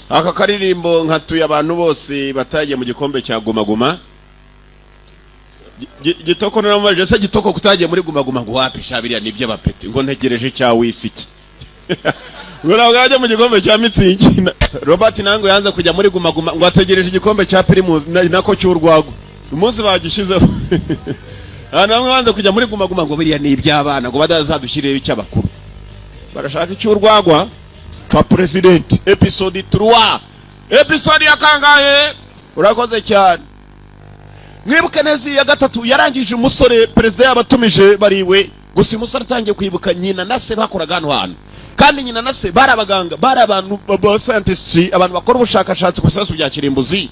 Aka karirimbo nkatuye abantu bose batagiye mu gikombe cya Guma Guma. Gitoko naramubajije: "Se Gitoko, kutagiye muri Guma Guma?" Ngo wapi sha, biriya ni iby'abapeti, ngo ntegereje icya wisiki, ngo ntabwo yajya mu gikombe cya Mützig. Robert nango yanze kujya muri Guma Guma, ngo ategereje igikombe cya Primus nako cy'urwagwa umunsi bagishyizeho. Abantu bamwe banze kujya muri Guma Guma, ngo biriya ni iby'abana, ngo badazadushyirireho icy'abakuru, barashaka icy'urwagwa. Pa President episode 3, episode ya kangahe? Urakoze cyane. Mwibuke neza, iyi ya gatatu yarangije umusore perezida yabatumije bariwe. Gusa uyu musore atangiye kwibuka nyina na se bakoraga hano hantu, kandi nyina na se bari abaganga, bari abantu ba scientists, abantu bakora ubushakashatsi ku bisasu bya kirimbuzi.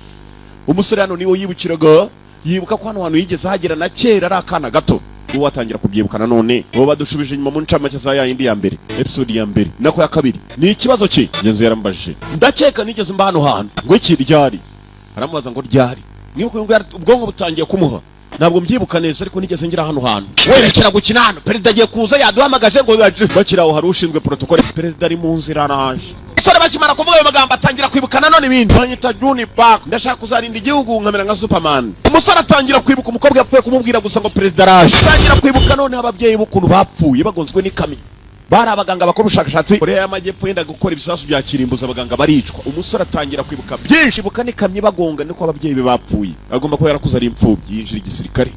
Umusore hano niwe yibukiraga, yibuka ko hano hantu yigeze hagera na kera ari akana gato. Uwo atangira kubyibuka nanone. Uwo badushubije inyuma mu ncamake za yayindi ya mbere, episode ya mbere, nako ya kabiri. Ni ikibazo cye ngenzi yaramubajije: "Ndakeka nigeze mba hano hantu." Ngo iki? Ryari? Aramubaza ngo ryari. Mwibuke ngo ubwonko butangiye kumuha: "Ntabwo mbyibuka neza, ariko nigeze ngira hano hantu." Werekera gukina hano, perezida agiye kuza, yaduhamagaje ngo bakiri aho hari ushinzwe protocole: "Perezida ari mu nzira, araje." Umusore bakimara kuvuga ayo magambo atangira kwibuka nanone ibindi: "Banyita Juni Park, ndashaka kuzarinda igihugu nkamera nka Superman." Umusore atangira kwibuka umukobwa yapfuye kumubwira gusa ngo perezida araje. Atangira kwibuka noneho ababyeyi b'ukuntu bapfuye bagonzwe n'ikamyo, bari abaganga bakora ubushakashatsi. Korea y'Amajyepfo yenda gukora ibisasu bya kirimbuzi, abaganga baricwa. Umusore atangira kwibuka byinshi, ibuka n'ikamyo bagonga, niko ababyeyi be bapfuye. Agomba kuba yarakuze ari imfubyi, yinjira igisirikare.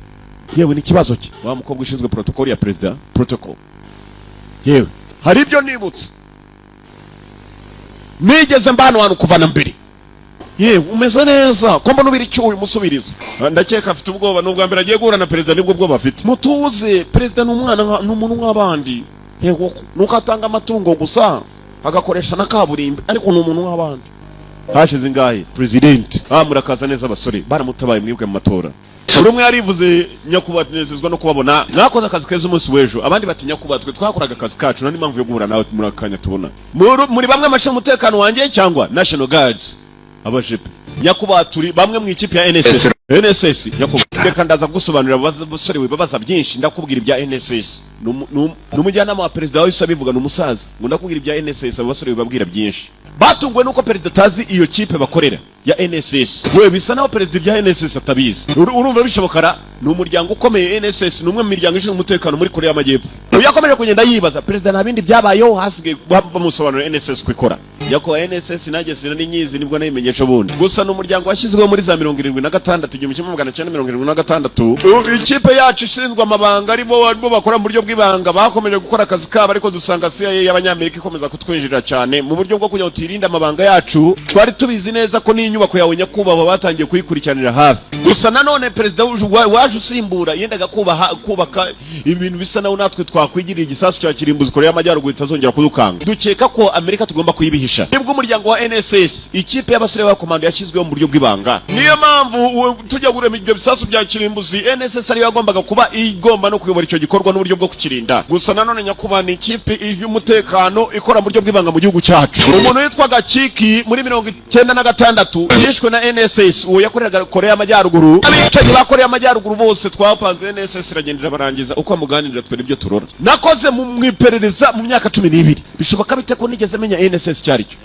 Yewe, ni ikibazo cye wa mukobwa ushinzwe protocol ya perezida, protocol: "Yewe, hari ibyo nibutse, nigeze mba hano hantu kuva na mbere." "Yewe, umeze neza ko mbona ubira icyuya?" Umusubirizo. Ndakeka afite ubwoba, ni ubwa mbere agiye guhura na perezida, nibwo bwoba afite. Mutuze, perezida ni umwana ni umuntu nk'abandi. Yego, nuko atanga amatungo gusa, agakoresha na kaburimbo, ariko ni umuntu nk'abandi. Hashize ingahe? President: "Ah, murakaza neza abasore." Baramutabaye, mwibwe mu matora. Buri umwe yarivuze: "Nyakubahwa, tunezezwa no kubabona, mwakoze akazi keza umunsi w'ejo." Abandi bati: "Nyakubahwa, twe twakoraga akazi kacu, nta n'impamvu yo guhura nawe muri aka kanya." Tubona muri bamwe amashinzwe umutekano wanjye cyangwa National Guards, abajepe. "Nyakubahwa, turi bamwe mu ikipe ya NSS." "NSS?" "Nyakubahwa, reka ndaza kugusobanurira." Abasore we babaza byinshi. "Ndakubwira ibya NSS." Ni umujyanama wa perezida wahise abivuga, ni umusaza. Ngo ndakubwira ibya NSS. Abo basore babwira byinshi, batunguwe nuko perezida atazi iyo kipe bakorera ya NSS. We, bisa naho perezida ibya NSS atabizi. Urumva bishoboka? Ni umuryango ukomeye. NSS ni umwe mu miryango ishinzwe umutekano muri Korea y'Amajyepfo. Uyu yakomeje kugenda yibaza perezida nta bindi byabayeho, hasigaye bamusobanurira NSS uko ikora. Nyakubahwa, NSS nanjye sinari nyizi, nibwo nayimenyesha ubundi. Gusa ni umuryango washyizweho muri za 76, 1976. Ikipe yacu ishinzwe amabanga, arimo bakora mu buryo bw'ibanga, bakomeje gukora akazi kabo, ariko dusanga CIA y'Abanyamerika ikomeza kutwinjirira cyane mu buryo bwo kugira ngo tuyirinde amabanga yacu. Twari tubizi neza ko n'inyubako yawe, nyakubahwa, batangiye kuyikurikiranira hafi. Gusa nanone perezida waje usimbura yendaga kubaha kubaka ibintu bisa naho natwe twakwigirira igisasu cya kirimbuzi, Korea y'Amajyaruguru itazongera kudukanga. Dukeka ko Amerika tugomba kuyibihisha. Nibwo umuryango wa NSS, ikipe y'abasore b'abakomando, yashyizweho mu buryo bw'ibanga. Niyo mpamvu tujya kurema ibyo bisasu bya kirimbuzi, NSS ariyo yagombaga kuba igomba no kuyobora icyo gikorwa n'uburyo bwo kukirinda. Gusa nanone, nyakubahwa, ni ikipe y'umutekano ikora mu buryo bw'ibanga mu gihugu cyacu. Umuntu witwaga Kiki muri 96 yishwe na NSS, uwo yakoreraga Korea y'Amajyaruguru. Abicanyi ba Korea y'Amajyaruguru bose twapanze, NSS iragendera barangiza. Uko muganirira twe nibyo turora. Nakoze mu iperereza mu myaka 12, bishoboka bite ko nigeze menya NSS icyo ari cyo?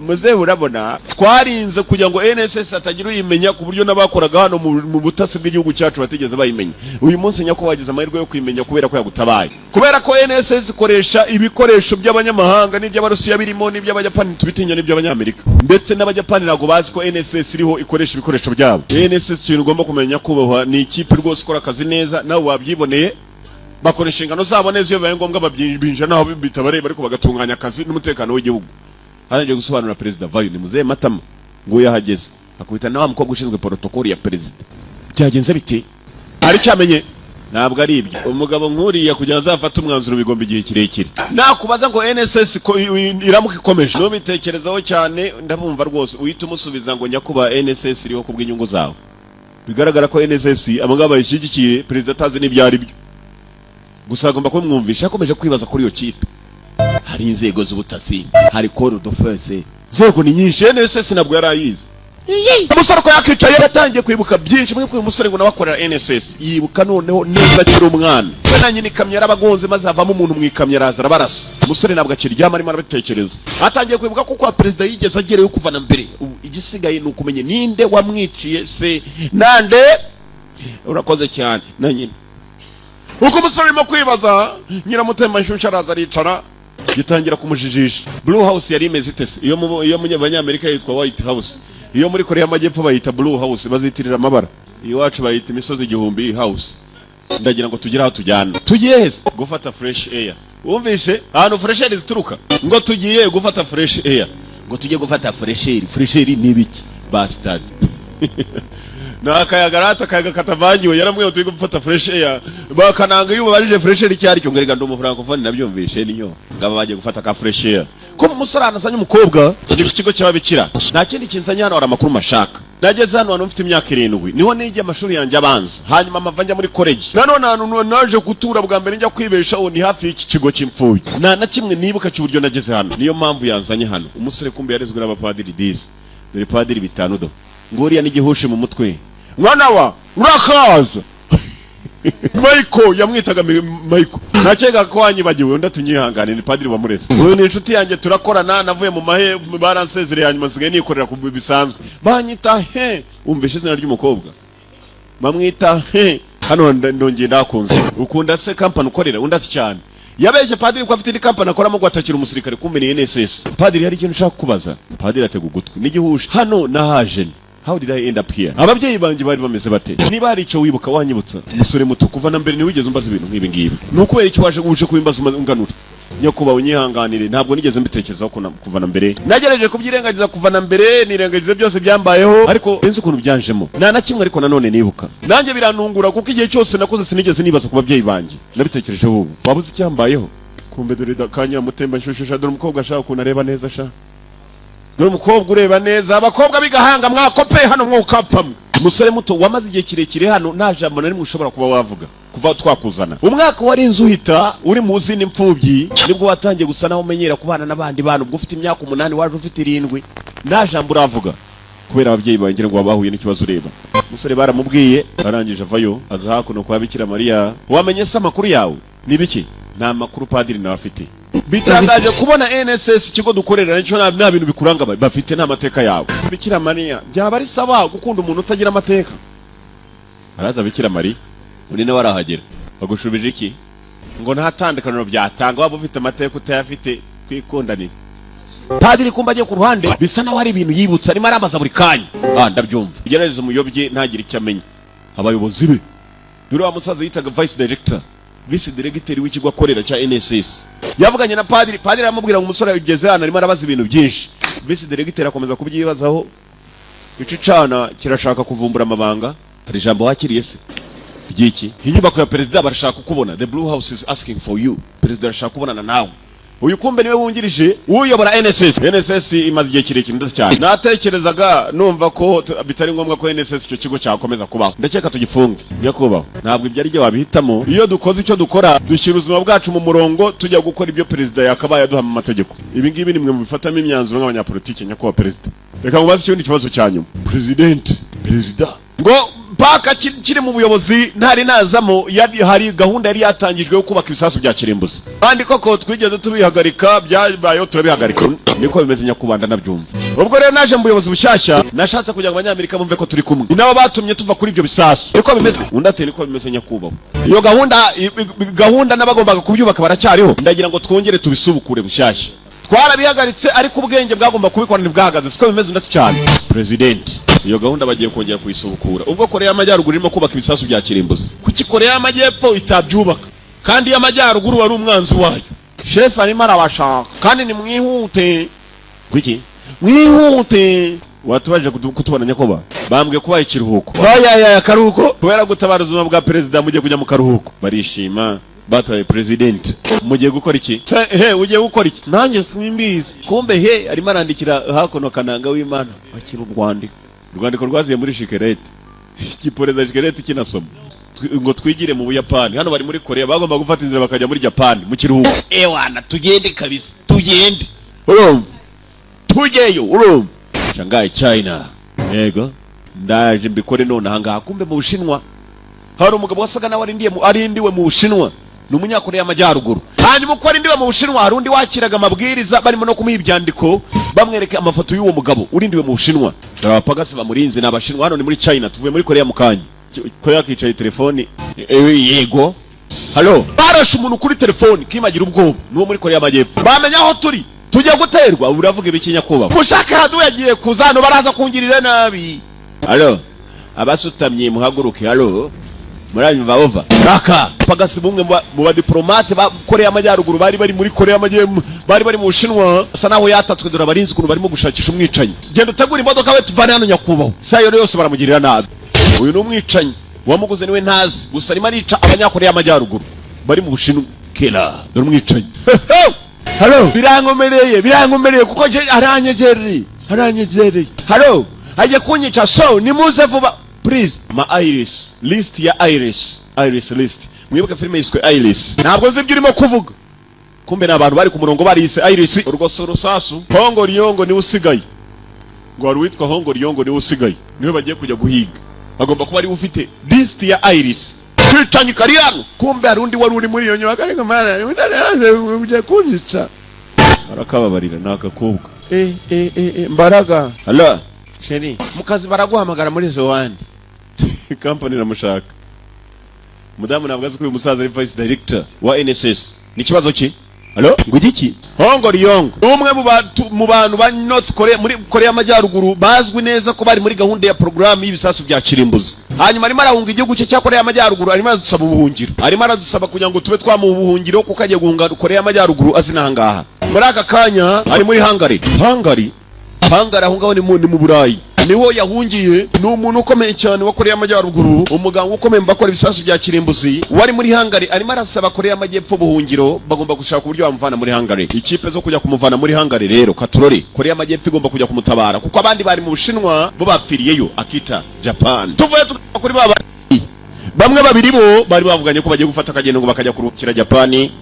Muzehe, urabona twarinze kugira ngo NSS atagira uyimenya, ku buryo n'abakoraga hano mu butasi bw'igihugu cyacu batigeze bayimenya. Uyu munsi nyakubahwa wagize amahirwe yo kuyimenya kubera ko yagutabaye, kubera ko NSS ikoresha ibikoresho by'abanyamahanga n'iby'Abarusiya birimo n'iby'Abayapani, tubitinya, n'iby'Abanyamerika. Ndetse n'Abayapani ntabwo bazi ko NSS iriho, ikoresha ibikoresho byabo. NSS, ikintu ugomba kumenya, nyakubahwa, ni ikipe rwose ikora akazi neza, nawe wabyiboneye. Bakora inshingano zabo neza, iyo bibaye ngombwa babyinjira naho bitabareba, ariko bagatunganya akazi n'umutekano w'igihugu. Arangije gusobanura, perezida vayo. Ni muzehe Matama ngo yahageze, akubita na wa mukobwa ushinzwe protocole ya perezida: "Byagenze bite? Hari cyamenye?" "Ntabwo ari ibyo. Umugabo nk'uriya kugira ngo azafate umwanzuro bigomba igihe kirekire. Nakubaza ngo NSS ko iramuka ikomeje, ntubitekerezaho cyane, ndabumva rwose uhita umusubiza ngo nyakubahwa, NSS iriho kubw'inyungu zawe." Bigaragara ko NSS amagambo bayishyigikiye, perezida atazi n'ibyo ari byo, gusa agomba kubimwumvisha. Yakomeje kwibaza kuri iyo kipe: hari inzego z'ubutasi, hari corps de force, inzego ni nyinshi, NSS ntabwo yari ayizi. Umusore uko yakicaye yatangiye kwibuka byinshi. Mwe, uyu musore ngo nawe akorera NSS, yibuka noneho neza akiri umwana, we na nyina ikamyo yarabagonze, maze havamo umuntu mu ikamyo araza arabarasa. Umusore ntabwo akiryama, arimo arabitekereza. Atangiye kwibuka ko kwa perezida yigeze agerayo kuva na mbere. Ubu igisigaye ni ukumenya ninde wamwiciye se nande. Urakoze cyane na nyina. Uko umusore arimo kwibaza, nyiramutemba-nshyushyu araza aricara, gitangira kumujijisha. Blue House yari imeze ite se? Iyo mu Banyamerika yitwa White House, iyo muri Korea y'Amajyepfo bayita Blue House, bazitirira amabara. Iwacu bayita imisozi igihumbi house. Ndagira ngo tugire aho tujyana. Tugiye hese? Gufata fresh air. Wumvishe ahantu fresh air zituruka? Ngo tugiye gufata fresh air, ngo tujye gufata fresh air. Fresh air ni ibiki, bastard? Ni akayaga rata, akayaga katavangiwe. Yaramwiye turi gufata fresh air, bakananga iyo ubabajije fresh air icyo aricyo. Ngo reka ndi umufrancofone, nabyumvishe niyo ngaba bagiye gufata ka fresh air. Ko umusore ahantu azanye umukobwa ni ku kigo cy'ababikira. Nta kindi kinzanye hano, hari amakuru mashaka. Nageze hano hantu mfite imyaka 7, niho nigiye amashuri yanjye abanza, hanyuma amava njya muri college. Nanone ahantu naje gutura bwa mbere njya kwibeshaho ni hafi y'iki kigo cy'imfubyi. Nta na kimwe nibuka cy'uburyo nageze hano, niyo mpamvu yanzanye hano. Umusore kumbe yarezwe n'abapadiri disi. Dore padiri bitanu, do nguriya n'igihushe mu mutwe. Mwana wa urakaza Michael, yamwitaga Michael. Nakeka ko wanyibagiwe. Undi atunyihangane, ni padiri wamureze. Uyu ni inshuti yanjye, turakorana. Navuye mu mahe, baransezereye, hanyuma nsigaye nikorera ku bisanzwe. Banyita he? Wumvishe izina ry'umukobwa bamwita he? Hano ndongeye ndakunze. Ukunda se kampani ukorera? Undi ati cyane. Yabeshye padiri ko afite indi kampani akoramo, ngo atakira umusirikare, kumbe ni NSS. Padiri, hari ikintu ushaka kubaza. Padiri atega ugutwi n'igihusha. Hano nahaje. How did I end up here? Ababyeyi banjye bari bameze bate? Niba hari icyo wibuka wanyibutsa. Umusore muto, kuva na mbere ntiwigeze umbaza ibintu nk'ibi ngibi. Ni ukubera icyo waje uje kubimbaza unganura? Nyakubahwa, unyihanganire, ntabwo nigeze mbitekerezaho kuva na mbere. Nagerageje kubyirengagiza kuva na mbere, nirengagiza byose byambayeho, ariko sinzi ukuntu byanjemo. Nta na kimwe ariko nanone nibuka. Nanjye birantungura, kuko igihe cyose nakoze sinigeze nibaza ku babyeyi banjye. Nabitekerejeho ubu. Waba uzi icyambayeho? Kumbe dore kanyira mutemba nshyushyu. Dore umukobwa ashaka ukuntu areba neza sha. Dore umukobwa ureba neza. Abakobwa b'igahanga mwakope hano mwukapfamwe. Umusore muto wamaze igihe kirekire hano, nta jambo na rimwe ushobora kuba wavuga kuva twakuzana. Umwaka warinze uhita uri mu zindi mfubyi, nibwo watangiye gusa naho umenyera kubana n'abandi bantu. Ubwo ufite imyaka 8, waje ufite 7, nta jambo uravuga kubera ababyeyi bawe ngira ngo bahuye n'ikibazo. Ureba umusore baramubwiye, arangije avayo aza hakuno kwa Bikira Mariya. Wamenye se amakuru yawe ni biki? Nta makuru padiri nawe afite. Bitangaje kubona NSS, ikigo dukorera nicyo, nta bintu bikuranga bafite, nta mateka yawe. Bikira Mariya, byaba ari sawa gukunda umuntu utagira amateka? Araza Bikira Mariya, undi nawe arahagera. Bagushubije iki? Ngo nta tandukaniro byatanga, waba ufite amateka utayafite, twikundanire. Padiri kumba agiye ku ruhande, bisa naho hari ibintu yibutsa, arimo arambaza buri kanya. Ah, ndabyumva, ugerageze umuyobye ntagire icyo amenya. Abayobozi be, dore wa musaza yitaga vice director, vice directeur w'ikigo akorera cya NSS, yavuganye na padiri. Padiri aramubwira ngo umusore ageze hano arimo arabaza ibintu byinshi. Vice directeur akomeza kubyibazaho. Icicana kirashaka kuvumbura amabanga. Hari ijambo wakiriye se ry'iki? Inyubako ya perezida barashaka kukubona. The Blue House is asking for you. Perezida arashaka kubonana nawe. Uyu kumbe niwe wungirije uyobora NSS. NSS imaze igihe kirekire ndetse cyane. Natekerezaga numva ko bitari ngombwa ko NSS, icyo kigo, cyakomeza kubaho. Ndakeka tugifunge. Nyakubahwa, ntabwo ibyo ari byo wabihitamo. Iyo dukoze icyo dukora, dushyira ubuzima bwacu mu murongo, tujya gukora ibyo perezida yakabaye aduha mu mategeko. Ibi ngibi ni mwe mubifatamo imyanzuro nk'abanyapolitiki. Nyakubahwa perezida, reka mubaze ikindi kibazo cya nyuma. President, perezida ngo paka kiri mu buyobozi ntari nazamo, hari gahunda yari yatangijwe yo kubaka ibisasu bya kirimbuzi, kandi koko twigeze tubihagarika, byabayeho turabihagarika. Niko bimeze nyakubahwa, nabyumva. Ubwo rero naje mu buyobozi bushyashya, nashatse kugira ngo Abanyamerika bumve ko turi kumwe. Ni nabo batumye tuva kuri ibyo bisasu. Niko bimeze? Undi ati niko bimeze nyakubahwa. Iyo gahunda gahunda n'abagombaga kubyubaka baracyariho. Ndagira ngo twongere tubisubukure bushyashya. Twarabihagaritse, ariko ubwenge bwagomba kubikora ntibwahagaze. Siko bimeze? Undi ati cyane. President, iyo gahunda bagiye kongera kuyisubukura. Ubwo Korea y'Amajyaruguru irimo kubaka ibisasu bya kirimbuzi, kuki Korea y'Amajyepfo itabyubaka kandi iy'Amajyaruguru wari umwanzi wayo? Shefu arimo arabashaka kandi nimwihute. Kuki mwihute? Watubaje kutubona nyakubahwa. Bambwiye kubaha ikiruhuko. Bayaya akaruhuko kubera gutabara ubuzima bwa perezida, mugiye kujya mu karuhuko. Barishima bataye president. Mugiye gukora iki? He, ugiye gukora iki? Nanjye simbizi. Kumbe he arimo arandikira hakuno kananga w'Imana akira urwandiko. Urwandiko rwaziye muri shikerete, igiporeza shikerete kinasoma. Ngo twigire mu Buyapani. Hano bari muri Korea, bagomba gufata inzira bakajya muri Japani mu kiruhuko. Ewana, tugende kabisa, tugende, urumva tujyeyo, urumva Shanghai, China. Yego, ndaje mbikore none ahangaha. Kumbe mu Bushinwa hari umugabo wasaga nawe arindiwe mu Bushinwa, ni Umunyakoreya y'Amajyaruguru. Hanyuma uko arindiwe mu Bushinwa, hari undi wakiraga amabwiriza, barimo no kumuha ibyandiko, bamwereka amafoto y'uwo mugabo urindiwe mu Bushinwa. Dore abapagasi bamurinze ni Abashinwa. Hano ni muri China, tuvuye muri Koreya mu kanya. Koreya kicaye telefoni. Yego, halo, barashe umuntu kuri telefoni kimagira ubwoba, n'uwo muri Koreya y'Amajyepfo. Bamenya aho turi, tujya guterwa. Uravuga ibiki nyakubahwa? Mushake hadu yagiye kuza hano, baraza kungirira nabi. Halo, abasutamye muhaguruke. Halo, muranyumva? Over. Raka pagasi bumwe mu badiplomate ba Koreya y'Amajyaruguru bari bari muri Koreya y'Amajyepfo, bari bari mu Bushinwa, asa naho yatatswe. Dore abarinzi ukuntu barimo gushakisha umwicanyi. Genda utegure imodoka we, tuvane hano nyakubahwa. Isaha iyo yose baramugirira nabi. Uyu ni umwicanyi, uwamuguze niwe ntazi, gusa arimo arica Abanyakoreya y'Amajyaruguru bari mu Bushinwa. Kera dore umwicanyi. Halo, birankomereye, birankomereye kuko aranyegereye, aranyegereye. Halo, agiye kunyica, so nimuze vuba please. Ma iris list ya iris, iris list, mwibuke filime yiswe Iris. Ntabwo nzi ibyo urimo kuvuga. Kumbe ni abantu bari ku murongo bariyise Iris. Urwo si urusasu. Hongo Riyongo niwe usigaye, ngo hari uwitwa Hongo Riyongo niwe usigaye, niwe bagiye kujya guhiga. Agomba kuba ariwe ufite list ya iris. Kwicanyi kari hano. Kumbe hari undi wari uri muri iyo nyubako, ariko mana ugiye kunyica, arakababarira. Ni agakobwa. Eh eh eh eh, mbaraga. Hello chérie, mu kazi baraguhamagara muri zowani, company iramushaka. Umudamu ntabwo azi ko uyu musaza ari vice director wa NSS. Ni ikibazo ki? Halo, ngo igiki? Hongo Riyongo umwe mu bantu ba North Korea, muri Korea y'Amajyaruguru, bazwi neza ko bari muri gahunda ya porogaramu y'ibisasu bya kirimbuzi. Hanyuma arimo arahunga igihugu cye cya Korea y'Amajyaruguru, arimo aradusaba ubuhungiro, arimo aradusaba kugira ngo tube twamuha ubuhungiro, kuko agiye guhunga Korea y'Amajyaruguru. Azi n'ahangaha muri aka kanya ari muri Hungary. Hungary, Hungary, aho ngaho ni mu Burayi, niho yahungiye. Ni umuntu ukomeye cyane wa Korea y'Amajyaruguru, umuganga ukomeye mu bakora ibisasu bya kirimbuzi wari muri Hungary. Arimo arasaba Korea y'Amajyepfo ubuhungiro. Bagomba gushaka uburyo bamuvana muri Hungary. Ikipe zo kujya kumuvana muri Hungary rero, katurori, Korea y'Amajyepfo igomba kujya kumutabara, kuko abandi bari mu Bushinwa bo bapfiriyeyo. Akita Japan, tuvuye tugana kuri ba bamwe babiri bo bari bavuganye ko bagiye gufata akagendo ngo bakajya kuruhukira Japani.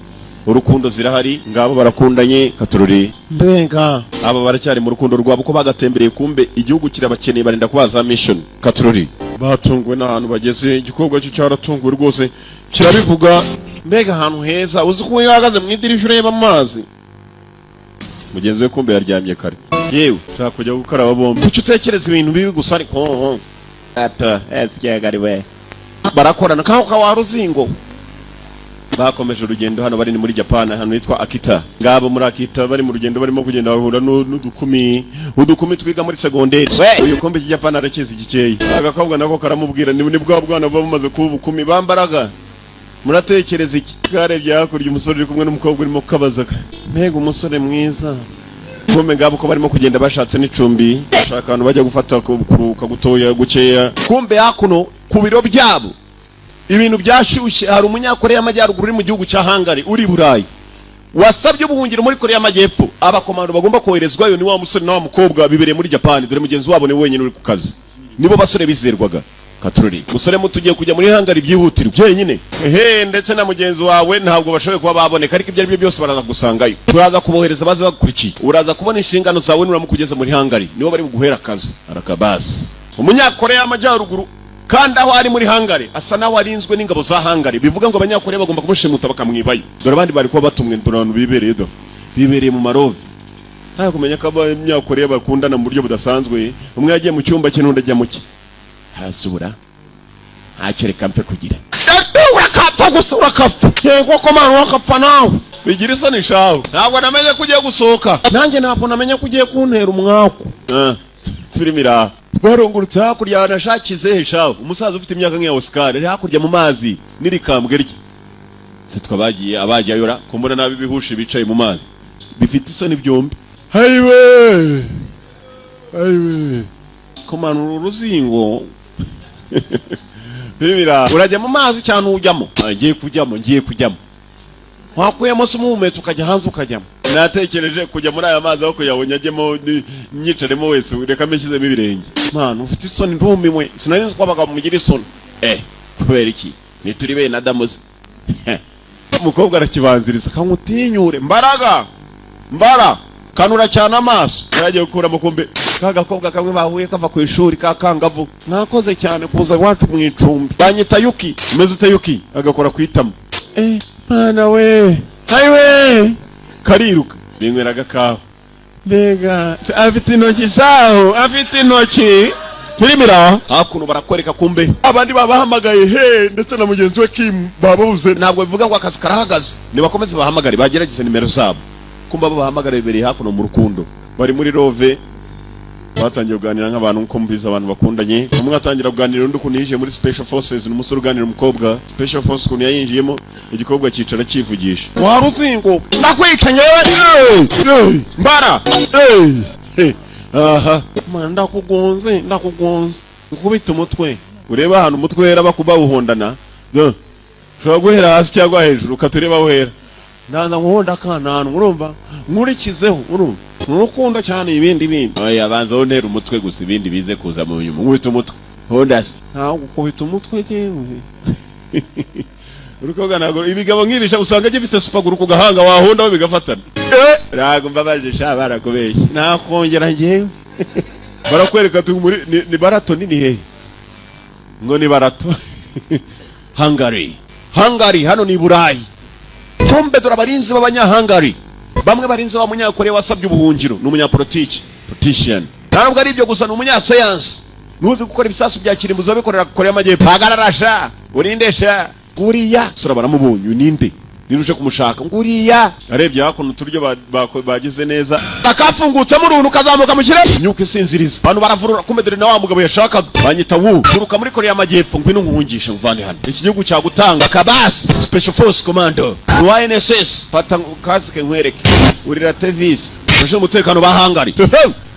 Urukundo zirahari, ngabo barakundanye, katurori. Mbega aba baracyari mu rukundo rwabo ko bagatembereye. Kumbe igihugu kirabakeneye, barinda kubaza mission. Katurori, batunguwe n'ahantu bageze. Igikorwa cyo cyaratunguwe rwose, kirabivuga. Mbega ahantu heza! Uzi ko iyo uhagaze mu idirishya ureba amazi? Mugenzi we kumbe yaryamye kare. Yewe, ushaka kujya gukaraba bombi, kuki utekereza ibintu bibi gusa? Ariko ata ese we barakorana kaho ka ruzingo. Bakomeje urugendo. Hano bari ni muri Japan, ahantu hitwa Akita. Ngabo muri Akita bari mu rugendo, barimo kugenda bahura n'udukumi, udukumi twiga muri segonderi. Uyu kumbe iki Japan arakizi gikeye. Agakobwa nako karamubwira ni bwa bwana buba bumaze kuba ubukumi. Bambaraga, muratekereza iki? Karebye hakurya, umusore uri kumwe n'umukobwa urimo kukabaza. Mbega umusore mwiza! Kumbe ngabo ko barimo kugenda bashatse n'icumbi, bashaka ahantu bajya gufata kuruhuka gutoya gukeya. Kumbe hakuno ku biro byabo ibintu byashyushye. Hari Umunyakoreya y'Amajyaruguru uri mu gihugu cya Hungary, uri i Burayi, wasabye ubuhungiro muri Koreya y'Amajyepfo. Abakomando bagomba koherezwayo ni wa musore na wa mukobwa bibereye muri Japani. Dore mugenzi wabo ni wenyine uri ku kazi, nibo basore bizerwaga. Katurori, musore muto ugiye kujya muri Hungary byihutirwa byenyine, ehe, ndetse na mugenzi wawe ntabwo bashoboye kuba baboneka, ariko ibyo ari byo byose baraza gusangayo. Turaza kubohereza baze bagukurikiye. Uraza kubona inshingano zawe nuramuka ugeze muri Hungary, nibo bari buguhera akazi. Arakabasi Umunyakoreya y'Amajyaruguru kandi aho ari muri Hungary asa naho arinzwe n'ingabo za Hungary, bivuga ngo Abanyakoreya bagomba kumushimuta bakamwibayo. Dore abandi bari kuba batumwe, dore abantu bibereye, do bibereye mu marove. Nta kumenya ko Abanyakoreya bakundana mu buryo budasanzwe. Umwe yagiye mu cyumba cye n'undi ajya mu cye. Harasubura ntacyo, reka mpe kugira. Urakapfa gusa, urakapfa. Yego ko mana, urakapfa nawe, bigira isoni shawe. Ntabwo namenye ko ugiye gusohoka, nanjye ntabwo namenye ko ugiye kuntera umwaku. Ah, filime iraha. Barungurutse hakurya, nashakize he shawe? Umusaza ufite imyaka nk'iya Oscar ari hakurya mu mazi n'irikambwe rye. Se twabagiye abajyayo ra kumbona nabi? Ibihushi bicaye mu mazi bifite isoni byombi. Hayiwe, hayiwe, kumanura uruzingo. Bibira, urajya mu mazi cyane ujyamo? Ah, ngiye kujyamo, ngiye kujyamo. Wakuyemo se umuhumetso ukajya hanze ukajyamo? Natekereje kujya muri aya mazi aho kuyabonye ajyemo nyicaremo wese, reka mbishyizemo ibirenge. Mwana ufite isoni, ndumiwe, sinari nzi ko abagabo mugira isoni. Eh, kubera iki? Ntituri bene Adamu se? Umukobwa arakibanziriza kamutinyure. Mbaraga, mbara kanura cyane amaso, yaragiye gukuramo. Kumbe Ka gakobwa kamwe bahuye kava ku ishuri ka kangavu. Mwakoze cyane kuza iwacu mu icumbi. Banyita Yuki. Umeze ute, Yuki? Agakora ku itama. Eh, mwana we, hayiwe, kariruka binywera agakawa. Mbega afite intoki shaho, afite intoki. Filime iraha hakuno, barakwereka kumbe abandi babahamagaye he, ndetse na mugenzi we Kim babuze. Ntabwo bivuga ngo akazi karahagaze, nibakomeze bahamagare, bagerageze nimero zabo. Kumva abo bahamagara bibereye hakuno mu rukundo, bari muri love, batangiye kuganira nk'abantu, nkuko mubizi abantu bakundanye. Umwe atangira kuganira undi ukuntu yinjiye muri special forces. Ni umusore uganira umukobwa special force ukuntu yayinjiyemo. Igikobwa cyicara cyivugisha: "Wari uzi ngo ndakwica ngewe mbara?" Eh, aha man, ndakugonze, ndakugonze, nkubita umutwe urebe ahantu umutwe wera. Bakubawuhondana, ushobora guhera hasi cyangwa hejuru, ukatureba aho uhera. Ndaza nkuhonda akanantu, urumva, nkurikizeho, urumva urukundo cyane. Ibindi bindi oya, banza untera umutwe gusa, ibindi bize kuza mu nyuma. Nkubita umutwe, honda se? Ntabwo gukubita umutwe jewe. Urukobwa ntabwo ibigabo nk'ibisha usanga gifite super glue ku gahanga, wahondaho bigafatana. Ntabwo mbabaje sha, barakubeshye, nakongera njyewe. Barakwereka tu muri ni barato nini hehe, ngo ni barato Hungary. Hungary hano ni i Burayi. Kumbe dore abarinzi b'Abanyahungary, bamwe barinzi b'Abanyakoreya wasabye ubuhungiro. Ni umunyapolitiki, politician. Nta nubwo ari ibyo gusa, ni umunyasayansi, nuzi gukora ibisasu bya kirimbuzi, babikorera Korea y'Amajyepfo. Hagarara sha, urinde sha, nguriya sura. Baramubonye. Uyu ninde? Niruje kumushaka, nguriya. Arebye hakuno uturyo bagize neza, akafungutsemo uruntu kazamuka mu kirere, imyuka isinziriza abantu, baravurura. Kumbe dore na wa mugabo yashakaga. Banyita Wu, turuka muri Korea y'Amajyepfo, ngwino nkuhungishe mvane hano, iki gihugu cyagutanga. Kabasi special force commando ni wa NSS. Fata kasike nkwereke, urira tevisi abashinzwe umutekano ba Hungary.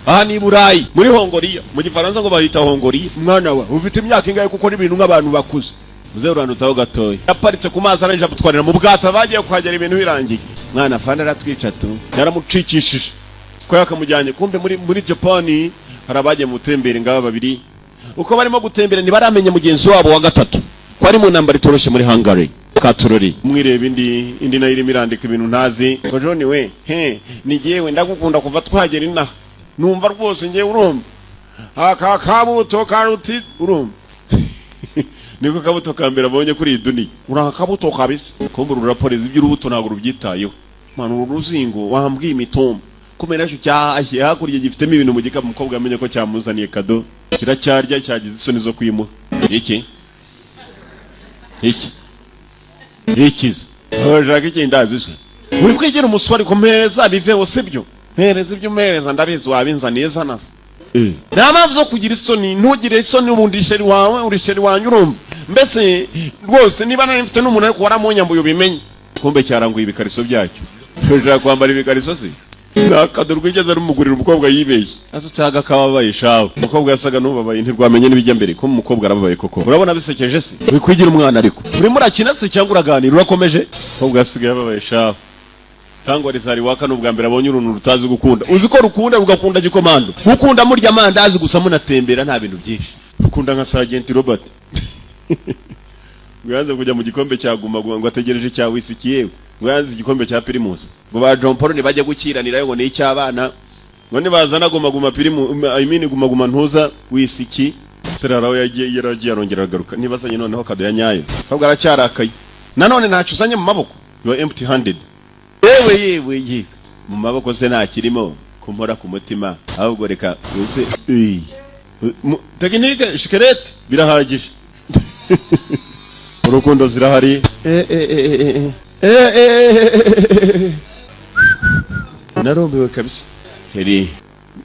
Aha ni i Burayi, muri Hongoriya, mu Gifaransa ngo bahita Hongoriya. Mwana wa, ufite imyaka ingahe? Kuko n'ibintu nk'abantu bakuze muzehe urandutaho gatoya. Yaparitse ku mazi, arangije amutwarira mu bwato. Bagiye kuhagera ibintu birangiye. Mwana fana aratwica tu, yaramucikishije ko yakamujyanye. Kumbe muri Japani hari abagiye mu butembere. Ngaba babiri uko barimo gutembera, ntibaramenya mugenzi wabo wa gatatu ko ari mu ntambara itoroshye muri Hungary. Katurori mwireba, indi nayo irimo irandika ibintu ntazi. Ngo John we, he ni jyewe, ndagukunda kuva twagera inaha, numva rwose ngewe, urumva, aka kabuto karuti, urumva, niko kabuto ka mbere abonye kuri iyi duniya. Uri akabuto kabisa. Kumbe uru ruraporeza iby'urubuto, ntabwo rubyitayeho. Mwana, uru ruzingo wambwiye imitumba kumena nacyo cyahashye hakurya, gifitemo ibintu mu gikapu. Umukobwa yamenye ko cyamuzaniye kado, kiracyarya, cyagize isoni zo kwimuha. Iki iki ikize, urashaka ikindazi se? Uri kwigira umuswa, ariko mpereza biveho, sibyo? Mpereza ibyo umpereza, ndabizi wabinzaniye, zana se. Nta mpamvu zo kugira isoni, ntugire isoni. Ubundi chéri wawe, uri chéri wanjye, urumva, mbese rwose niba nari mfite n'umuntu ariko waramunyambuye, ubimenye. Kumbe cyaranguye ibikariso byacyo. Ushaka kwambara ibikariso se? Nta kado rwigeze rumugurira. Umukobwa yibeshye, asutse agakababaye shawe. Umukobwa yasaga n'ubabaye, ntirwamenye n'ibijya mbere. Ko umukobwa arababaye koko, urabona bisekeje se? Uri kwigira umwana, ariko urimo urakina se cyangwa uraganira? Urakomeje. Umukobwa yasigaye ababaye shawe. Tangwa rizari waka, n'ubwa mbere abonye uruntu rutazi gukunda. Uzi ko rukunda, rugakunda gikomando, gukunda murya amandazi gusa, munatembera, nta bintu byinshi. Rukunda nka Sergeant Robert, ngo yanze kujya mu gikombe cya Guma Guma, ngo ategereje cya wisiki, yewe ngo yanze igikombe cya Primus, ngo ba John Paul ntibajye gukiranirayo, ngo ni icy'abana, ngo nibazana Guma Guma Primus, I mean Guma Guma, ntuza wisiki. Serara aho yagiye, yaragiye, arongera aragaruka. Nibazanye noneho kado ya nyayo. Ahubwo aracyarakaye nanone, ntacyo uzanye mu maboko, you are empty handed. Yewe yewe ye, mu maboko se ntakirimo kumpora ku mutima? Ahubwo reka use tekinike shikerete birahagije, urukundo zirahari. Eh, eh, eh, eh, eh, eh, eh, eh. Narumiwe kabisa. Heri,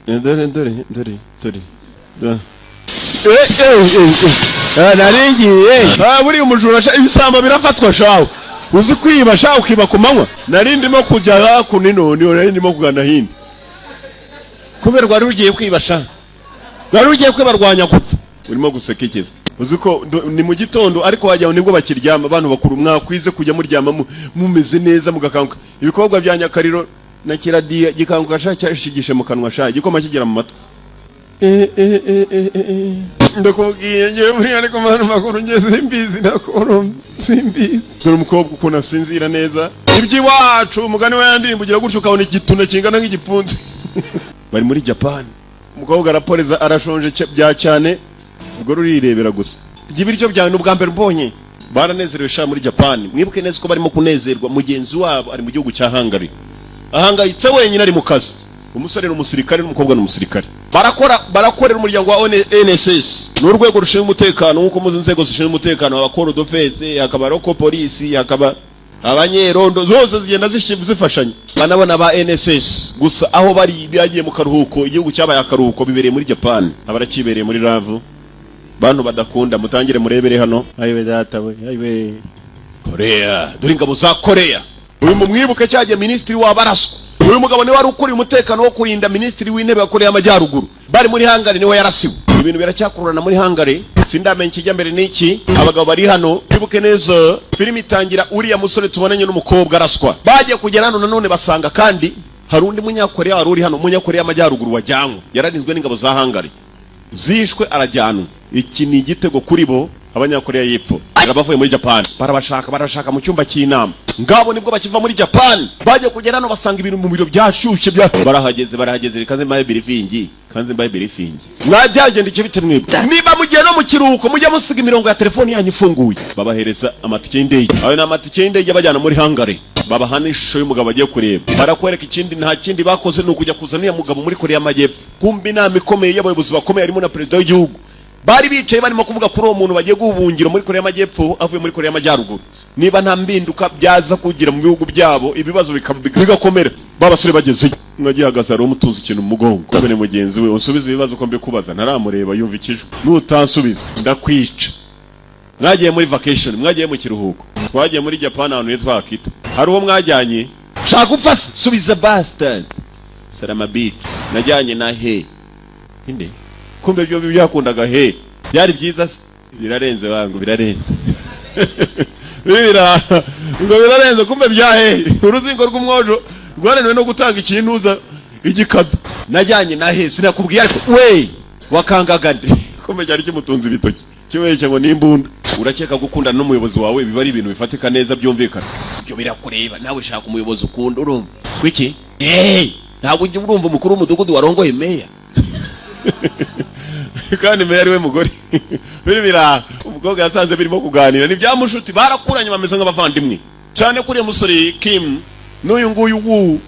dore dore dore dore dore. Eh, eh, eh, eh. Ah, naringiye. Ah, buriya umujura sha, ibisambo birafatwa shawe. Uzi kwiba sha, ukiba ku manywa? Nari ndimo kujya hakuno ino, niyo nari ndimo kugana hino, kubera rwari rugiye kwiba sha, rwari rugiye kwiba, rwanyagutse. Urimo guseka ikiza? Uzi ko ni mu gitondo, ariko wagira ngo nibwo bakiryama. Abantu bakuru mwakwize kujya muryama mumeze neza, mugakanguka. Ibikorwa bya nyakariro na kiradiya gikanguka sha, cyashigishe mu kanwa sha, igikoma kigera mu matwi. Eh, eh, eh, eh, eh. Ndakubwiye ngewe buriya, ariko mwana makuru nge simbizi, nakoro simbizi. Dore umukobwa ukuntu asinzira neza. Iby'iwacu, umugani wa yandirimbo ugira gutyo ukabona igituna kingana nk'igipfunsi. Bari muri Japan. Umukobwa araporeza, arashonje bya cyane. Ubwo rurirebera gusa, rya ibiryo byawe, ni ubwa mbere ubonye. Baranezerewe sha muri Japan. Mwibuke neza ko barimo kunezerwa, mugenzi wabo ari mu gihugu cya Hungary, ahangayitse wenyine, ari mu kazi. Umusore ni umusirikare n'umukobwa ni umusirikare, barakora, barakorera umuryango wa NSS, ni urwego rushinzwe umutekano. Nk'uko muzi inzego zishinzwe umutekano, haba corps defense, hakaba local police, hakaba abanyerondo, zose zigenda zifashanya. Banabona ba NSS gusa aho bari bagiye mu karuhuko, igihugu cyabaye akaruhuko, bibereye muri Japan, abarakibereye muri love. Bantu badakunda, mutangire murebere hano. Ayiwe data we, ayiwe Korea, dore ingabo za Korea. Uyu mumwibuke, cyagiye minisitiri w'abaraswa. Uyu mugabo niwe wari ukuriye umutekano wo kurinda minisitiri w'intebe wa Korea y'Amajyaruguru. Bari muri Hungary, niwe yarasiwe. Ibintu biracyakururana muri Hungary, sindamenya ikijya mbere n'iki. Abagabo bari hano, twibuke neza filime itangira uriya musore tubonanye n'umukobwa araswa. Bagiye kugera hano nanone basanga kandi hari undi Munyakoreya wari uri hano, Umunyakoreya y'Amajyaruguru wajyanywe, yararinzwe n'ingabo za Hungary zishwe, arajyanwa. Iki ni igitego kuri bo, Abanyakoreya y'Epfo. Bavuye muri Japan, barabashaka, barabashaka mu cyumba cy'inama. Ngabo nibwo bakiva muri Japan, bagiye kugera hano basanga ibintu mu biro byashyushye bya barahageze, barahageze. Reka nze mbahe briefing, kanze mbahe briefing. Mwabyagenda icyo bite mwebwe? Niba mugiye no mu kiruhuko, mujye musiga imirongo ya telefoni yanyu ifunguye. Babahereza amatike y'indege, ayo ni amatike y'indege abajyana muri Hungary. Babaha n'ishusho y'umugabo bagiye kureba, barakwereka. Ikindi, nta kindi bakoze, ni ukujya kuzana uriya mugabo muri Korea y'Amajyepfo. Kumva inama ikomeye y'abayobozi bakomeye, harimo na perezida w'igihugu, bari bicaye barimo kuvuga kuri uwo muntu bagiye guha ubuhungiro muri Korea y'Amajyepfo avuye muri Korea y'Amajyaruguru. Niba nta mpinduka byaza kugira mu bihugu byabo, ibibazo bigakomera. Ba basore bagezeyo, mwagihagaze, hari umutunze ikintu mu mugongo. Bene mugenzi we, unsubize ibibazo uko mbikubaza. Ntaramureba, yumva ikijwi: "Nutansubiza ndakwica." Mwagiye muri vacation, mwagiye mu kiruhuko, twagiye muri Japan, ahantu hitwa Akita. Hari uwo mwajyanye? Shaka upfa, subiza bastard. Saramabit, najyanye na he inde? Kumbe byo byakundaga he, byari byiza se? Birarenze wangu, birarenze, bibira ngo birarenze. Kumbe bya he, uruzingo rw'umwojo rwarenewe no gutanga ikintuza igikado. Najyanye na he? Sinakubwiye ariko we wakangaga nde? Kumbe cyari kimutunze ibitoki, kibeshya ngo n'imbunda. Urakeka gukundana n'umuyobozi wawe biba ari ibintu bifatika neza byumvikana? Ibyo birakureba nawe, shaka umuyobozi ukunda. Urumva kuki? Hey, ntabwo ujya urumva umukuru w'umudugudu warongoye meya, kandi meya ari we mugore. Biri bira umukobwa yasanze birimo kuganira ni bya mushuti, barakuranye, bameze nk'abavandimwe cyane. Kuri uyu musore Kim n'uyu nguyu wu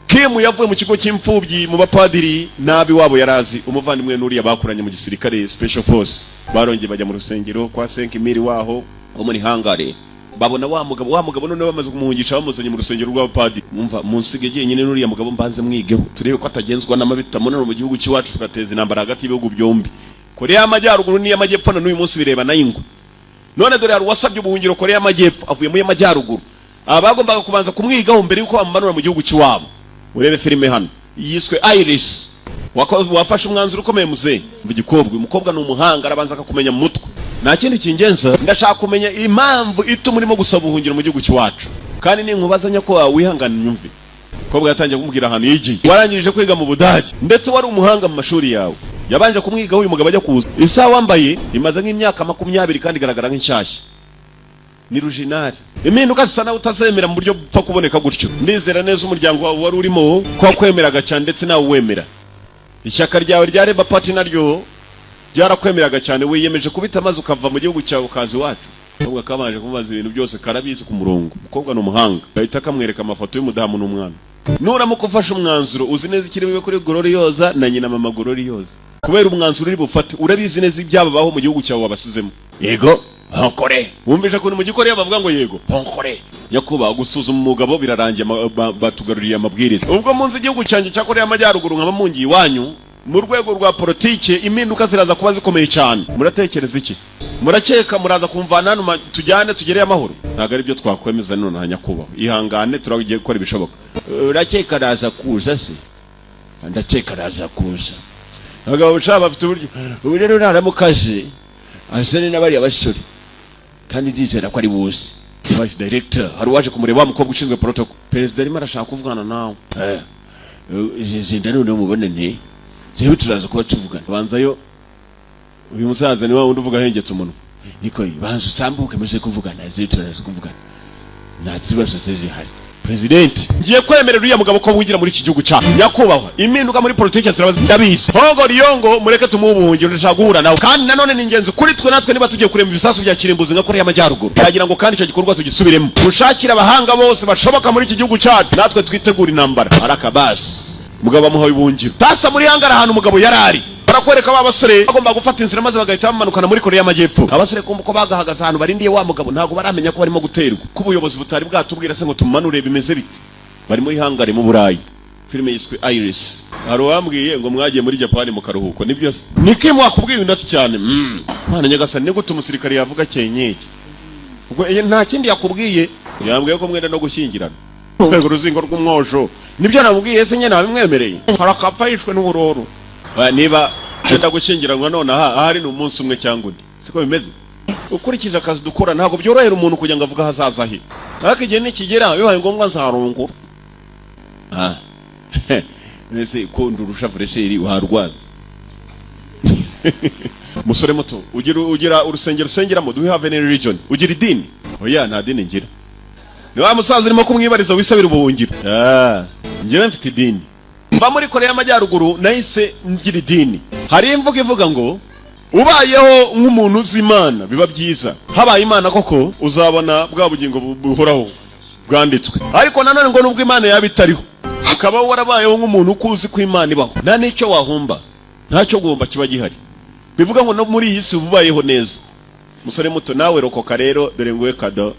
Kim, yavuye mu kigo cy'imfubyi mu bapadiri, nabi wabo yarazi umuvandimwe n'uriya bakuranye mu gisirikare special force. Barongeye bajya mu rusengero kwa Senkimiri waho wo muri Hungary, babona wa mugabo, wa mugabo noneho bamaze kumuhungisha, bamuzanye mu rusengero rw'abapadiri. Mwumva munsige jyenyine n'uriya mugabo, mbanze mwigeho, turebe ko atagenzwa n'amabita munano mu gihugu cy'iwacu, tugateza intambara hagati y'ibihugu byombi, Korea y'Amajyaruguru n'iy'Amajyepfo. Na n'uyu munsi bireba nayo ingwe. None dore hari uwasabye ubuhungiro Korea y'Amajyepfo avuye mu y'Amajyaruguru. Aba bagombaga kubanza kumwigaho mbere y'uko bamumanura mu gihugu cy'iwabo. Urebe filime hano yiswe Iris. Wafashe umwanzuro ukomeye muzehe. Umva igikobwa, uyu mukobwa ni umuhanga, arabanza akakumenya mu mutwe. Nta kindi kingenza, ndashaka kumenya impamvu ituma urimo gusaba ubuhungiro mu gihugu cy'iwacu, kandi ninkubaza nyakubahwa wihangane unyumve. Umukobwa yatangiye kumubwira ahantu yigiye: warangirije kwiga mu Budage, ndetse wari umuhanga mu mashuri yawe. Yabanje kumwigaho uyu mugabo ajya kuza. Isaha wambaye imaze nk'imyaka 20 kandi igaragara nk'inshyashya, ni original. Impinduka zisa nawe utazemera mu buryo bupfa kuboneka gutyo. Ndizera neza umuryango wawe wari urimo ko wakwemeraga cyane, ndetse nawe uwemera. Ishyaka ryawe rya Labour Party naryo ryarakwemeraga cyane. Wiyemeje kubita maze ukava mu gihugu cyawe ukaza iwacu. Umukobwa kabanje kumubaza ibintu byose, karabizi ku murongo. Umukobwa ni umuhanga, gahita kamwereka amafoto y'umudamu n'umwana. Nuramuka ufashe umwanzuro, uzi neza ikiri bube kuri Glorioza na nyina mama Glorioza kubera umwanzuro uri bufate. Urabizi neza ibyababaho mu gihugu cyawe wabasizemo. Yego honkore, wumvishe ukuntu mu Gikoreya bavuga ngo yego honkore. Nyakubahwa, gusuzuma umugabo birarangiye, batugaruriye amabwiriza. Ubwo munsi igihugu cyanjye cya Koreya y'Amajyaruguru nkaba mungiye iwanyu, mu rwego rwa politike impinduka ziraza kuba zikomeye cyane. Muratekereza iki? Murakeka muraza kumvana hano tujyane tugereye amahoro? Ntabwo ari byo twakwemeza nonaha nyakubahwa, ihangane, turagiye gukora ibishoboka. Urakeka araza kuza se? Ndakeka araza kuza. Abagabo bushaka bafite uburyo. Ubu rero naramukaze azane n'abariya basore, kandi ndizera ko ari buze. Vice director, hari uwaje kumureba, wa mukobwa ushinzwe protocol. Perezida arimo arashaka kuvugana nawe. Zinda noneho mubonane, zewe turaza kuba tuvugana. Banzayo, uyu musaza ni wa wundi uvuga ahengetse umunwa. Niko, banza utambuke muze kuvugana, zewe turaza kuvugana, nta kibazo zihari. President, ngiye kwemerera uriya mugabo ko winjira muri iki gihugu cyacu. Nyakubahwa, impinduka muri politiki ziraba, ndabizi. Hongo Riyongo, mureke tumuhe ubuhungiro, ndashaka guhura nawe. Kandi nanone ni ingenzi kuri twe natwe niba tugiye kurema ibisasu bya kirimbuzi nka Korea y'Amajyaruguru. Yagira ngo kandi icyo gikorwa tugisubiremo, mushakire abahanga bose bashoboka muri iki gihugu cyacu, natwe twitegura intambara. Arakabasi mugabo bamuhaye ubuhungiro. Tasa muri hangara, ahantu umugabo yari ari, barakwereka ba basore bagomba gufata inzira maze bagahita bamanukana muri Korea y'Amajyepfo. Abasore kumva ko bagahagaze ahantu barindiye wa mugabo, ntabwo baramenya ko barimo guterwa, ko ubuyobozi butari bwatubwira se ngo tumanure. Bimeze bite? Bari muri hangari mu Burayi. Filime yiswe Iris. Hari uwambwiye ngo mwagiye muri Japani mu karuhuko, nibyo se? Niki mwakubwiye undi ati cyane. Mwana nyagasani, ni gute umusirikare yavuga cyenyege? Ubwo nta kindi yakubwiye? Yambwiye ko mwenda no gushyingirana. Rwego uruzingo rw'umwojo, nibyo namubwiye se? Nyine nabimwemereye, harakapfa yishwe n'uburoro. Oya, niba wenda gushyingiranwa none aha, ahari ni umunsi umwe cyangwa undi, siko bimeze? Ukurikije akazi dukora, ntabwo byorohera umuntu kugira ngo avuge ahazaza he, ariko igihe nikigera bibaye ngombwa nzarongora. Ah, ese ko ndurusha fraîcheur, warwanze? Musore muto, ugira urusengero usengeramo? Do you have any religion? Ugira idini? Oya, nta dini ngira. Ni wa musaza urimo kumwibariza wisabira ubuhungiro. Ah, njyewe mfite idini. Mva muri Korea y'Amajyaruguru nahise ngira idini. Hari imvugo ivuga ngo ubayeho nk'umuntu uzi Imana biba byiza. Habaye Imana koko, uzabona bwa bugingo buhoraho bwanditswe. Ariko nanone ngo nubwo Imana yaba itariho, ukaba warabayeho nk'umuntu uko uzi ko Imana ibaho, nta n'icyo wahomba, ntacyo guhomba kiba gihari. Bivuga ngo no muri iyi si uba ubayeho neza. Musore muto, nawe rokoka rero. Dore nguwe kado,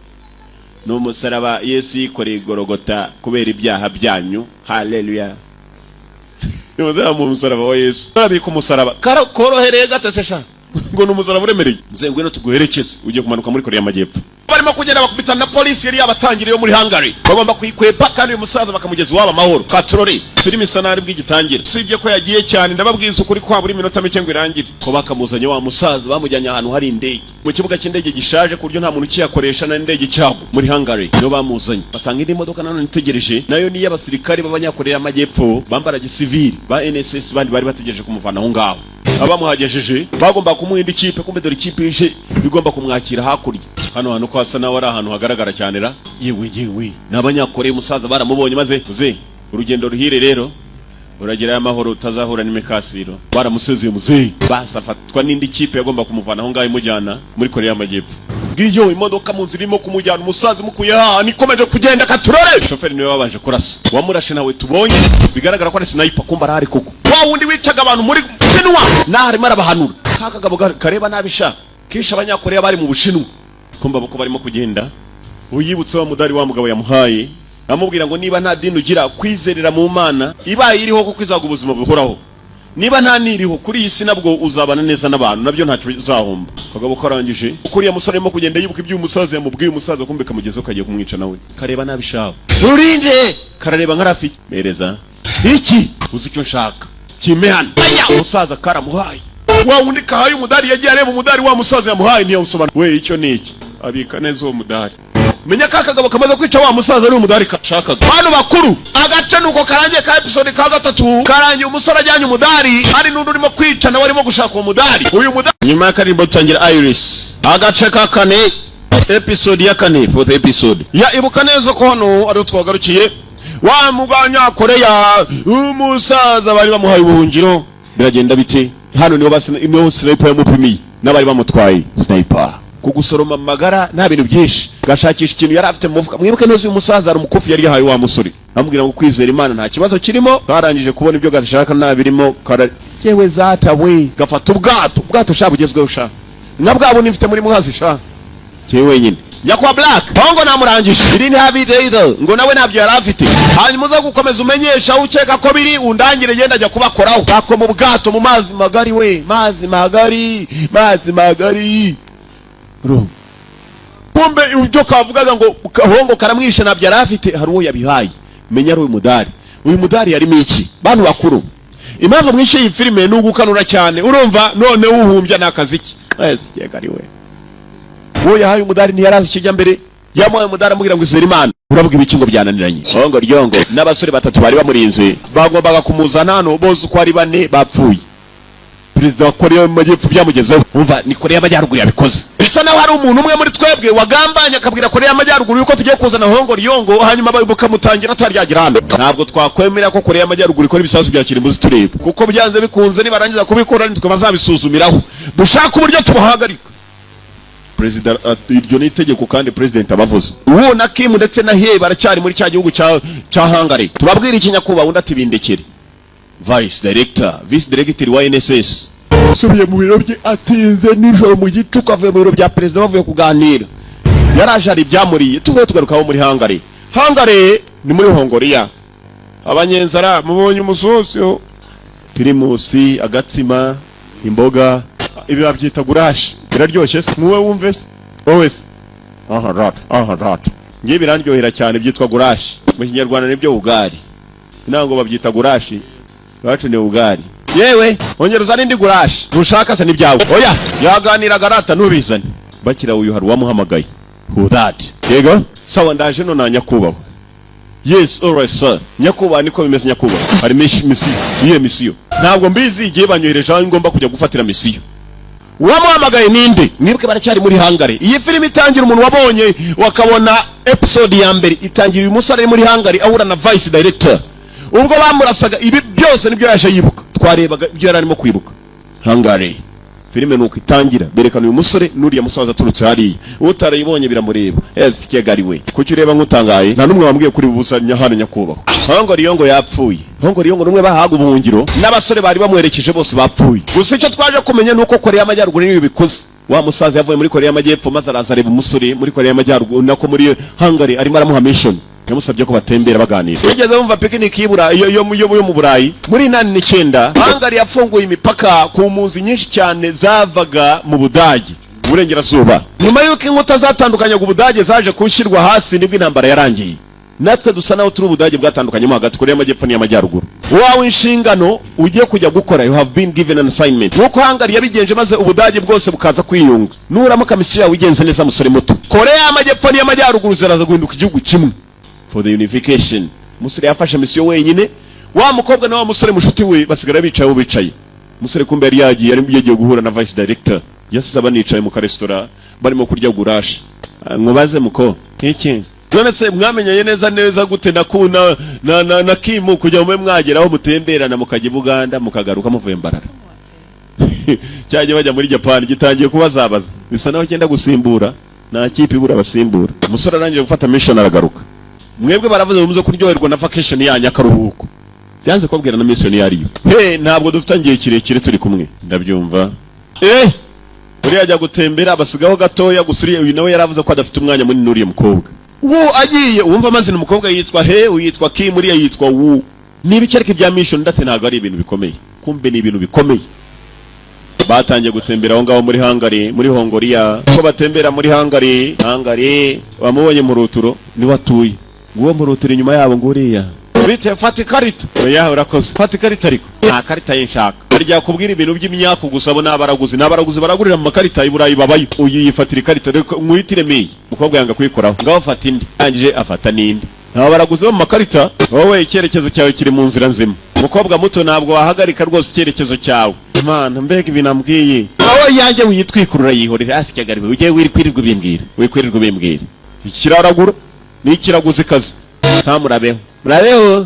ni umusaraba Yesu yikoreye igorogota kubera ibyaha byanyu. Haleluya! Nimuzamu umusaraba wa Yesu, arabika umusaraba. Korohereye gate se sha? Ngo ni umusaraba uremereye. Muzehe, ngwino tuguherekeze, ugiye kumanuka muri Korea y'Amajyepfo. Barimo kugenda bakubitana na polisi yari yabatangiriye yo muri Hungary. Bagomba kuyikwepa kandi uyu musaza bakamugeza iwabo amahoro. Katorori, filime isa nabi bw'igitangira, usibye ko yagiye cyane. Ndababwiza ukuri kwa buri minota mike ngo irangire. Ko bakamuzanye wa musaza, bamujyanye ahantu hari indege, mu kibuga cy'indege gishaje ku buryo nta muntu ukiyakoresha, na indege cyabo muri Hungary niyo bamuzanye. Basanga indi modoka nanone itegereje, nayo ni iy'abasirikare b'Abanyakoreya y'Amajyepfo bambara gisivili ba NSS bandi bari bategereje kumuvana aho ngaho. Abamuhagejeje bagomba kumuha indi kipe. Kumbe dore ikipe ije igomba kumwakira hakurya hano hantu, ko hasa naho ari ahantu hagaragara cyane ra. Yewe yewe, ni Abanyakoreya. Umusaza baramubonye maze, muze urugendo ruhire rero, uragerayo amahoro, utazahura n'imikasiro. Baramusezeye muzehe, basi afatwa n'indi kipe yagomba kumuvana aho ngaho imujyana muri Korea y'Amajyepfo. Ngiyo imodoka mu nzira irimo kumujyana. Umusaza imukuye ahantu, ikomeje kugenda katurore. Shoferi niwe wabanje kurasa. Uwamurashe nawe tubonye, bigaragara ko ari sniper. Kumba arahari koko, wa wundi wicaga abantu muri Bushinwa, naho arimo arabahanura. Ka kagabo kareba nabi sha, kishe Abanyakoreya bari mu Bushinwa. Kumba uko barimo kugenda, uyibutse wa mudari wa mugabo yamuhaye, amubwira ngo niba nta dini ugira, kwizerera mu Mana ibaye iriho kuko izaga ubuzima buhoraho, niba nta niriho kuri iyi si nabwo uzabana neza n'abantu, nabyo ntacyo uzahomba. Kagabo karangije uko uriya musore arimo kugenda yibuka ibyo umusaza yamubwiye. Umusaza kumbe kamugezeho, kagiye kumwica nawe. Kareba nabi shawe, rurinde karareba nka rafiki. Mereza iki, uzi icyo nshaka, kimpe hano. Umusaza karamuhaye. Wa wundi kahaye umudari yagiye areba umudari wa musaza yamuhaye, ntiyawusobanura. We, icyo ni iki? Abika neza uwo mudari. Menya ka kagabo kamaze kwica wa musaza ari umudari kashakaga. Bantu bakuru, agace nuko karangiye ka episode ka gatatu karangiye umusore ajyanye umudari, hari n'undi urimo kwica nawe arimo gushaka uwo mudari, uyu mudari. Nyuma y'akaririmbo dutangira Iris, agace ka kane, episode ya kane, fourth episode. Ya, ibuka neza ko hano ariho twagarukiye. Wa Muganyakoreya umusaza bari bamuhaye ubuhungiro, biragenda bite? Hano niho niho sniper yamupimiye n'abari bamutwaye. Sniper kugusoroma amagara nta bintu byinshi, gashakisha ikintu yari afite mu mufuka. Mwibuke neza, uyu musaza hari umukufi yari yahaye wa musore, amubwira ngo kwizera Imana nta kibazo kirimo. Karangije kubona ibyo gashaka nta birimo, kara yewe zata we, gafata ubwato, ubwato sha bugezweho sha, nka bwa bundi mfite muri Muhazi sha. Jyewe wenyine nyakwa Black Bongo namurangije. Iri ntihabite either, ngo nawe ntabyo yari afite. Hanyuma uza gukomeza umenyesha aho ukeka ko biri, undangire, genda ajya kubakoraho. Bako mu bwato mu mazi magari we, mazi magari, mazi magari. Urumva? Kumbe ibyo kavugaga ngo Kahongo karamwishe ntabyo yari afite, hari uwo yabihaye. Menya ari uyu mudari. Uyu mudari yarimo iki? Bantu bakuru, impamvu mwishe iyi filime ni ugukanura cyane. Urumva none uhumbya ni akazi ki? Ese keka ari we uwo yahaye umudari? Ntiyarazi ikijya mbere. Yamuhaye umudari amubwira ngo izere Imana. Uravuga ibiki ngo byananiranye? Hongo ryongo n'abasore batatu bari bamurinze bagombaga kumuzana hano, bose uko ari bane bapfuye. Perezida wa Korea y'Amajyepfo byamugezeho. Umva, ni Korea y'Amajyaruguru yabikoze. Bisa naho hari umuntu umwe muri twebwe wagambanye, akabwira Korea y'Amajyaruguru yuko tugiye kuzana Hongoriyongo, hanyuma bakamutangira ataryagira hano. Ntabwo twakwemera ko Korea y'Amajyaruguru ikora ibisasu bya kirimbuzi tureba, kuko byanze bikunze nibarangiza kubikora nitwe bazabisuzumiraho. Dushaka uburyo tubahagarika. Perezida, iryo ni itegeko kandi president abavuze. Uwo na Kim ndetse na He baracyari muri cya gihugu cya Hungary. Tubabwira iki, nyakubahwa? Undi ati: "Bindekere." Vice director, vice director wa NSS subiye mu biro bye atinze nijoro mu gicuku, avuye mu biro bya perezida bavuye kuganira. Yaraje hari ibyamuriye. Tuvuye tugarukaho muri Hungary. Hungary ni muri Hongoriya. Abanyenzara mubonye umusosi, pirimusi, agatsima, imboga, ibi babyita goulash. Biraryoshye se? Muwe wumve se wowe se? Aha rata, aha rata, ngiye birandyohera cyane. Byitwa goulash mu Kinyarwanda, nibyo ugari. Ntabwo babyita goulash, iwacu ni ugari. Yewe, ongera uzane indi goulash ntushaka se n'ibyawe. Oya, yaganiraga rata, ntubizane. Bakira uyu hari uwamuhamagaye. Who that? Yego, sawa, ndaje none nyakubahwa. Yes, alright sir. Nyakubahwa, niko bimeze nyakubahwa. Hari mission. Iyihe mission? Ntabwo mbizi, igihe banyohereje aho ngomba kujya gufatira mission. Uwamuhamagaye ninde? Mwibuke baracyari muri Hungary. Iyi filime itangira, umuntu wabonye wakabona episode ya mbere, itangira uyu musore ari muri Hungary ahura na vice director ubwo bamurasaga. Ibi byose nibyo yaje yibuka, twarebaga ibyo yari arimo kwibuka. Hungary, filime nuko itangira, berekana uyu musore n'uriya musaza aturutse hariya. Utarayibonye biramureba. Ese Kigali we, kuki ureba nk'utangaye? Nta n'umwe wambwiye kuri busa hano nyakubahwa. Hongoriyongo yapfuye. Hongoriyongo n'umwe bahaga ubuhungiro n'abasore bari bamuherekeje bose bapfuye. Gusa icyo twaje kumenya ni uko Korea y'Amajyaruguru niyo bikoze. Wa musaza yavuye muri Korea y'Amajyepfo, maze araza areba umusore muri Korea y'Amajyaruguru, nako muri Hungary, arimo aramuha mission. Yamusabye ko batembera baganira. Wigeze wumva picnic y'Iburayi, yo mu Burayi? Muri 89 Hungary yafunguye imipaka ku mpunzi nyinshi cyane zavaga mu Budage Uburengerazuba, nyuma y'uko inkuta zatandukanyaga Ubudage zaje gushyirwa hasi, nibwo intambara yarangiye. Natwe dusa naho turi Ubudage bwatandukanyemo hagati, Korea y'Amajyepfo n'iy'Amajyaruguru. Wawe inshingano ugiye kujya gukora, you have been given an assignment, nk'uko Hungary yabigenje maze Ubudage bwose bukaza kwiyunga. Nuramuka mission yawe igenze neza, musore muto, Korea y'Amajyepfo n'iy'Amajyaruguru ziraza guhinduka igihugu kimwe for the unification. Umusore yafashe mission wenyine. Wa mukobwa na wa musore mushuti we basigara bicaye aho bicaye. Umusore kumbe yari yagiye, yari yagiye guhura na vice director, yasize abanicaye mu karesitora barimo kurya goulash. Ah, nkubaze muko iki? None se mwamenyanye neza neza gute na ku na Kimu kugira ngo mube mwageraho mutemberana, mukajya i Buganda, mukagaruka muvuye Mbarara, cyajya bajya muri Japan? Gitangiye kubazabaza, bisa naho cyenda gusimbura. Nta kipe ibura abasimbura. Umusore arangije gufata mission aragaruka. Mwebwe baravuze ngo muze kuryoherwa na vacation yanyu, akaruhuko. Byanze kubabwira na mission iyo ariyo. He, ntabwo dufite igihe kirekire turi kumwe, ndabyumva. Uriya ajya gutembera, basigaho gatoya gusa. Uriya uyu nawe yaravuze ko adafite umwanya munini uriya mukobwa. Wu agiye wumva amazina, umukobwa yitwa He, uyitwa Kim, uriya yitwa Wu. Niba icyariko ibya mission ndetse ntabwo ari ibintu bikomeye, kumbe ni ibintu bikomeye. Batangiye gutembera aho ngaho muri Hungary, muri Hongoriya. Ko batembera muri Hungary, Hungary bamubonye mu ruturo niwe atuye. Nguwo mu ruturo inyuma yabo, nguriya. Bite, fata ikarita. Oya, urakoze. Fata ikarita, ariko nta karita ye nshaka. Harya kubwira ibintu by'imyaku gusa. Abo ni abaraguzi, ni abaraguzi baragurira mu makarita i Burayi babayo. Uyu yifatira ikarita, reka mwitire meyi. Umukobwa yanga kuyikoraho. Ngaho fata indi. Arangije afata n'indi. Aba baraguzi bo mu makarita. Wowe icyerekezo cyawe kiri mu nzira nzima, umukobwa muto, ntabwo wahagarika rwose icyerekezo cyawe. Imana, mbega ibintu ambwiye! Wowe yanjye wiyitwikurura, yihorera hasi. Cyagariwe ujye wikwirirwa ubimbwira, wikwirirwa ubimbwira. Iki kiraragura ni ikiraguzi kazi. Murabeho, murabeho,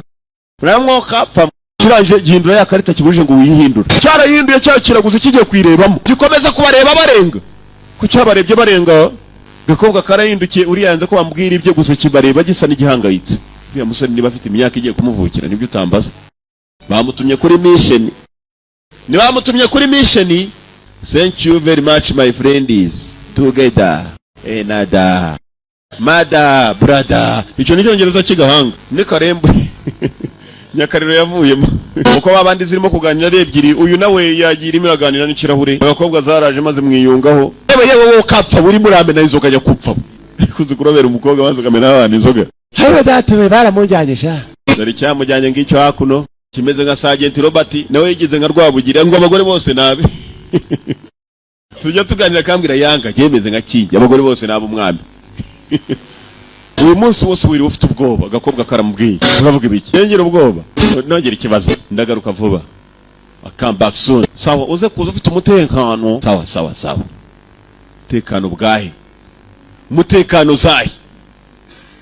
muramwoka pfa. Kirangije gihindura ya karita kibujije ngo wiyihindure. Cyarahinduye cya kiraguzi kigiye kuyirebamo, gikomeza kubareba barenga ko cyabarebye barenga. Gakobwa karahindukiye. Uriya yanze ko bamubwira ibye, gusa kibareba gisa n'igihangayitse. Uriya musore niba afite imyaka igiye kumuvukira nibyo utambaza. Bamutumye kuri mission, nibamutumye kuri mission. Thank you very much, my friends, together enada mada brother. Icyo ni Icyongereza cy'igahanga, ni karembu nyakariro yavuyemo. Uko babandi zirimo kuganira ari ebyiri, uyu nawe yagiye irimo iraganira n'ikirahure. Abakobwa zaraje maze mwiyungaho. Yewe yewe, wowe ukapfa uri muramena inzoga, ajya kupfa kuzi kurobera umukobwa maze ukamena abantu inzoga. Hariwe data we, baramujyanye sha. Dore icyamujyanye ngicyo hakuno, kimeze nka Sergeant Robert, nawe yigize nka Rwabugira ngo abagore bose nabi. Tujya tuganira akambwira yanga yemeze nka Kingi, abagore bose nabi umwami. Uyu munsi wose wiriwe ufite ubwoba. Agakobwa karamubwiye: "Uravuga ibiki?" "Yongera ubwoba, nongera ikibazo, ndagaruka vuba." I come back soon. Sawa, uze kuza ufite umutekano. Sawa sawa sawa. Umutekano bwahe? Umutekano zahe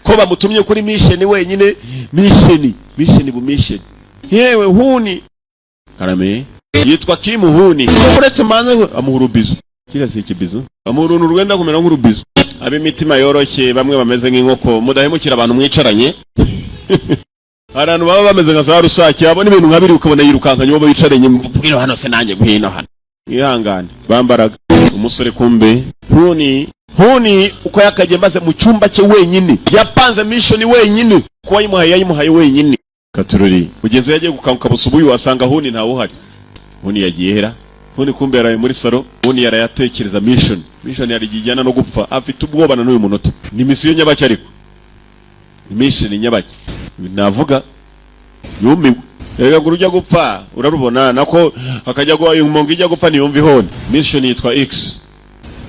ko bamutumye kuri mission wenyine? Mission, mission bu mission. Yewe, Huni karame, yitwa Kim Huni. Uretse manze amuha urubizo. Kiriya si ikibizo, amuha uruntu rwenda kumera nk'urubizo. Ab'imitima yoroshye, bamwe bameze nk'inkoko, mudahemukira abantu mwicaranye. Hari abantu baba bameze nka za rusake, yabona ibintu nka biri ukabona yirukankanye uwo bicaranye. Ngwino hano se, nanjye ngwino hano. Mwihangane bambaraga. Umusore kumbe Huni, Huni uko yakagiye maze mu cyumba cye wenyine, yapanze mission wenyine, kuba yayimuhaye, yayimuhaye wenyine. Katururi mugenzi we yagiye gukanguka busubuye, wasanga Huni ntawe uhari. Huni yagiye hera? Huni kumbe yaraye muri salo. Huni yarayatekereza mission. Mission yari ijyana no gupfa. Afite ubwoba na n'uyu munota. Ni mission nyabaki, ariko ni mission nyabaki navuga. Yumiwe rega ngo urujya gupfa urarubona nako hakajya guha umuntu ijya gupfa ntiyumva ihoni. Mission yitwa X,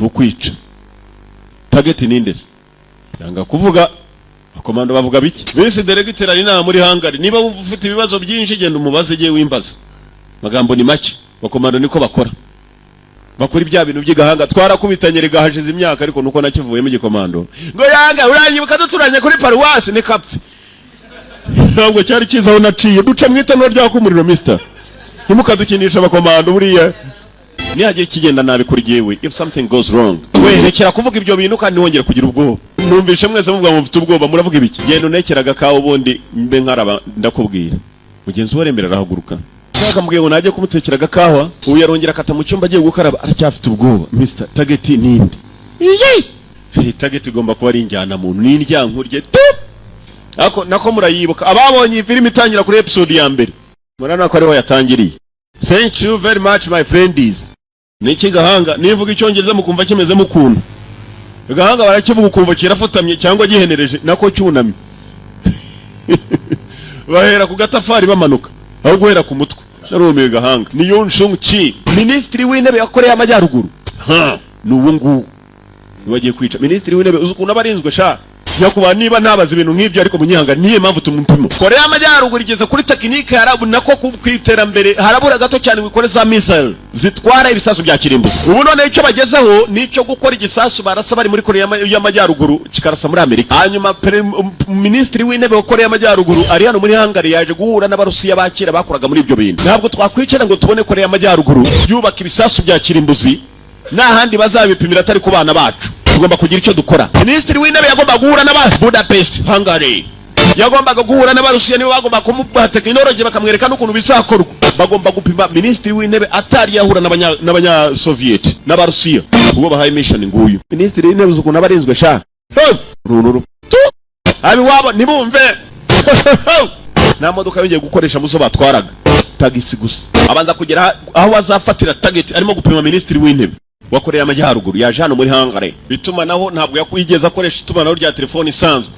ni ukwica. Target ninde se? Yanga kuvuga. Akomando bavuga biki? Vice director ari inama muri Hungary. Niba wumva ufite ibibazo byinshi, genda umubaze, giye wimbaza. Magambo ni make. Bakomando niko bakora, bakora ibya bintu by'igahanga. Twarakubitanye rega, hashize imyaka, ariko nuko nakivuyemo igikomando. Ngo yanga uranyibuka duturanye kuri paruwasi, nikapfe ntabwo cyari kiza aho naciye duca mu itanura ryaka umuriro. Mister, ntimukadukinisha abakomando. Buriya nihagira ikigenda nabi kuri jyewe, if something goes wrong, we rekera kuvuga ibyo bintu kandi ntiwongere kugira ubwoba. Numvishe mwese muvuga ngo mufite ubwoba, muravuga ibiki? Genda unekeraga kawe, ubundi mbe nkaraba ndakubwira. Mugenzi we aremera, arahaguruka. Akamubwiye ngo najye kumutekera agakawa. Ubu yarongera akata mu cyumba agiye gukaraba, aracyafite ubwoba. Mister, target ninde? Iyi target igomba kuba ari injyana muntu, ni indyankurye tu. Ako nako murayibuka, ababonye iyi filime itangira kuri episode ya mbere, murabona ko ariho yatangiriye. Thank you very much, my friends. Ni iki gahanga? Nivuga Icyongereza mukumva kimeze ukuntu, gahanga barakivuga ukumva kirafutamye cyangwa gihenereje, nako cyunamye. Bahera ku gatafari bamanuka aho guhera ku mutwe. Narumiwe. Gahanga ni Yun Shung Chi, minisitiri w'intebe wa Korea y'Amajyaruguru. Ha, ni ubu ngubu niwe agiye kwica minisitiri w'intebe. Uzi ukuntu aba arinzwe sha nyakubahwa? Niba ntabaza ibintu nk'ibyo, ariko munyihanga, niyo mpamvu tumupima. Korea y'Amajyaruguru igeze kuri tekinike harabu nako ku iterambere, harabura gato cyane ngo ikore za missile zitwara ibisasu bya kirimbuzi. Ubu noneho icyo bagezeho ni icyo gukora igisasu barasa bari muri Korea y'Amajyaruguru kikarasa muri Amerika. Hanyuma minisitiri w'intebe wa Korea y'Amajyaruguru ari hano muri Hungary, yaje guhura n'Abarusiya bakira bakoraga muri ibyo bintu. Ntabwo twakwicara ngo tubone Korea y'Amajyaruguru yubaka ibisasu bya kirimbuzi nta handi bazabipimira atari ku bana bacu. Tugomba kugira icyo dukora. Minisitiri w'intebe yagombaga guhura n'aba Budapest, Hungary, yagombaga guhura n'Abarusiya, nibo bagomba kumuha tekinoloji, bakamwereka n'ukuntu bizakorwa. Bagomba gupima minisitiri w'intebe atari yahura n'abanyasoviet n'Abarusiya. Ubwo bahaye mission nguyu minisitiri w'intebe. Uzi ukuntu aba arinzwe sha? Runuru tu abiwabo ntibumve. Nta modoka yongeye gukoresha muzo batwaraga, tagisi gusa. Abanza kugera aho azafatira target. Arimo gupima minisitiri w'intebe wa Korea y'Amajyaruguru, yaje hano muri Hungary. Itumanaho ntabwo yigeze akoresha itumanaho rya telefoni isanzwe,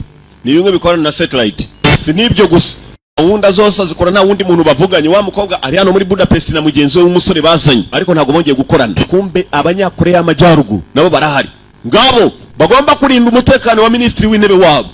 ni bimwe bikorana na satellite. Si n'ibyo gusa, gahunda zose azikora nta wundi muntu bavuganye. Wa mukobwa ari hano muri Budapest na mugenzi we w'umusore bazanye, ariko ntabwo bongeye gukorana. Kumbe Abanyakoreya y'Amajyaruguru nabo barahari, ngabo bagomba kurinda umutekano wa minisitiri w'intebe wabo.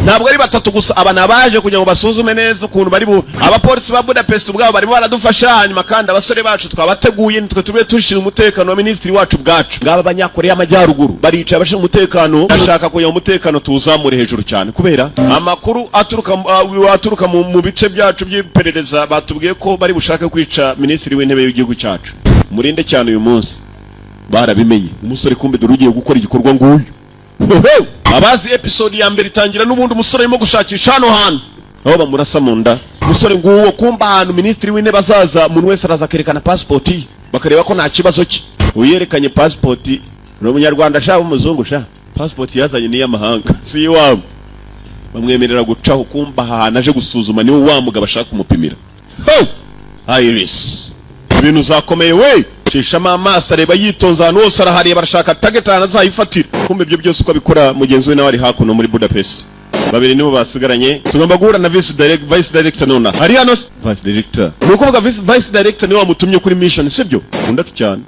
Ntabwo ari batatu gusa, aba ni abaje kugira ngo basuzume neza ukuntu bari bu abapolisi ba Budapest ubwabo barimo baradufasha. Hanyuma kandi abasore bacu twabateguye, nitwe tube dushinzwe umutekano wa minisitiri wacu ubwacu. Ngaba Abanyakoreya y'Amajyaruguru baricaye, abashinzwe umutekano bashaka kugira ngo umutekano tuwuzamure hejuru cyane, kubera amakuru aturuka mu bice byacu by'iperereza batubwiye ko bari bushake kwica minisitiri w'intebe w'igihugu cyacu. Murinde cyane uyu munsi. Barabimenye. Umusore kumbe dore ugiye gukora igikorwa nguyu. Abazi episode ya mbere, itangira n'ubundi umusore arimo gushakisha hano hantu aho bamurasa mu nda. Umusore nguwo. Kumba ahantu minisitiri w'intebe azaza, umuntu wese araza akerekana pasipoti ye, bakareba ko nta kibazo cye. Uyerekanye pasipoti ni Umunyarwanda sha, w'umuzungu sha, pasipoti yazanye ni iy'amahanga, si iwabo, bamwemerera gucaho. Kumba aha hantu aje gusuzuma niwe wa mugabo ashaka kumupimira. Ho! Iris, ibintu zakomeye we. Cishamo amaso, areba yitonze ahantu hose, arahareba, arashaka target ahantu azayifatira. Kumbe ibyo byose uko abikora, mugenzi we nawe ari hakuno muri Budapest. Babiri nibo basigaranye. Tugomba guhura na vice director nona ari hano se? Vice director, ni ukuvuga vice director niwe wamutumye kuri mission, sibyo? Undi ati cyane.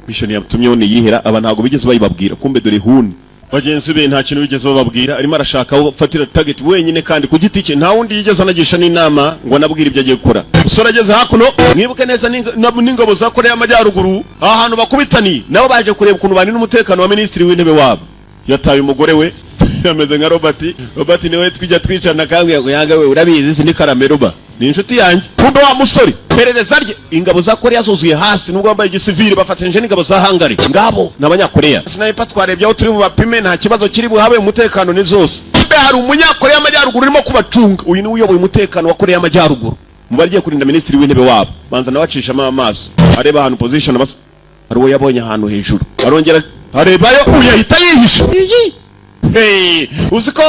Mission yamutumyeho ni iyihera? Aba ntabwo bigeze bayibabwira. Kumbe dore Huni Bagenzi be nta kintu bigeze bababwira. Arimo arashaka aho afatira target wenyine kandi ku giti cye, nta wundi yigeze anagisha n'inama ngo anabwire ibyo agiye gukora. Umusore ageze hakuno, mwibuke neza n'ingabo za Korea y'Amajyaruguru, aha hantu bakubitaniye nabo baje kureba ukuntu banina umutekano wa minisitiri w'intebe wabo. Yataye umugore we, ameze nka Robert. Robert niwe twijya twicarana akambwira ngo yanga we, urabizi si ni karameruba, ni inshuti yanjye. Kumbe wa musore perereza rye, ingabo za Korea zuzuye hasi nubwo bambaye igisivili, bafatanyije n'ingabo za Hungary. Ngabo ni Abanyakorea. Sniper twarebye aho turi bubapime, nta kibazo kiri buhabe, umutekano ni zose. Kumbe hari Umunyakorea y'Amajyaruguru urimo kubacunga. Uyu niwe uyoboye umutekano wa Korea y'Amajyaruguru mu bagiye kurinda minisitiri w'intebe wabo. Banza nawe acishamo amaso areba ahantu position basa. Hari uwo yabonye ahantu hejuru, arongera arebayo, uyu ahita yihisha. Iyi hey, uzi ko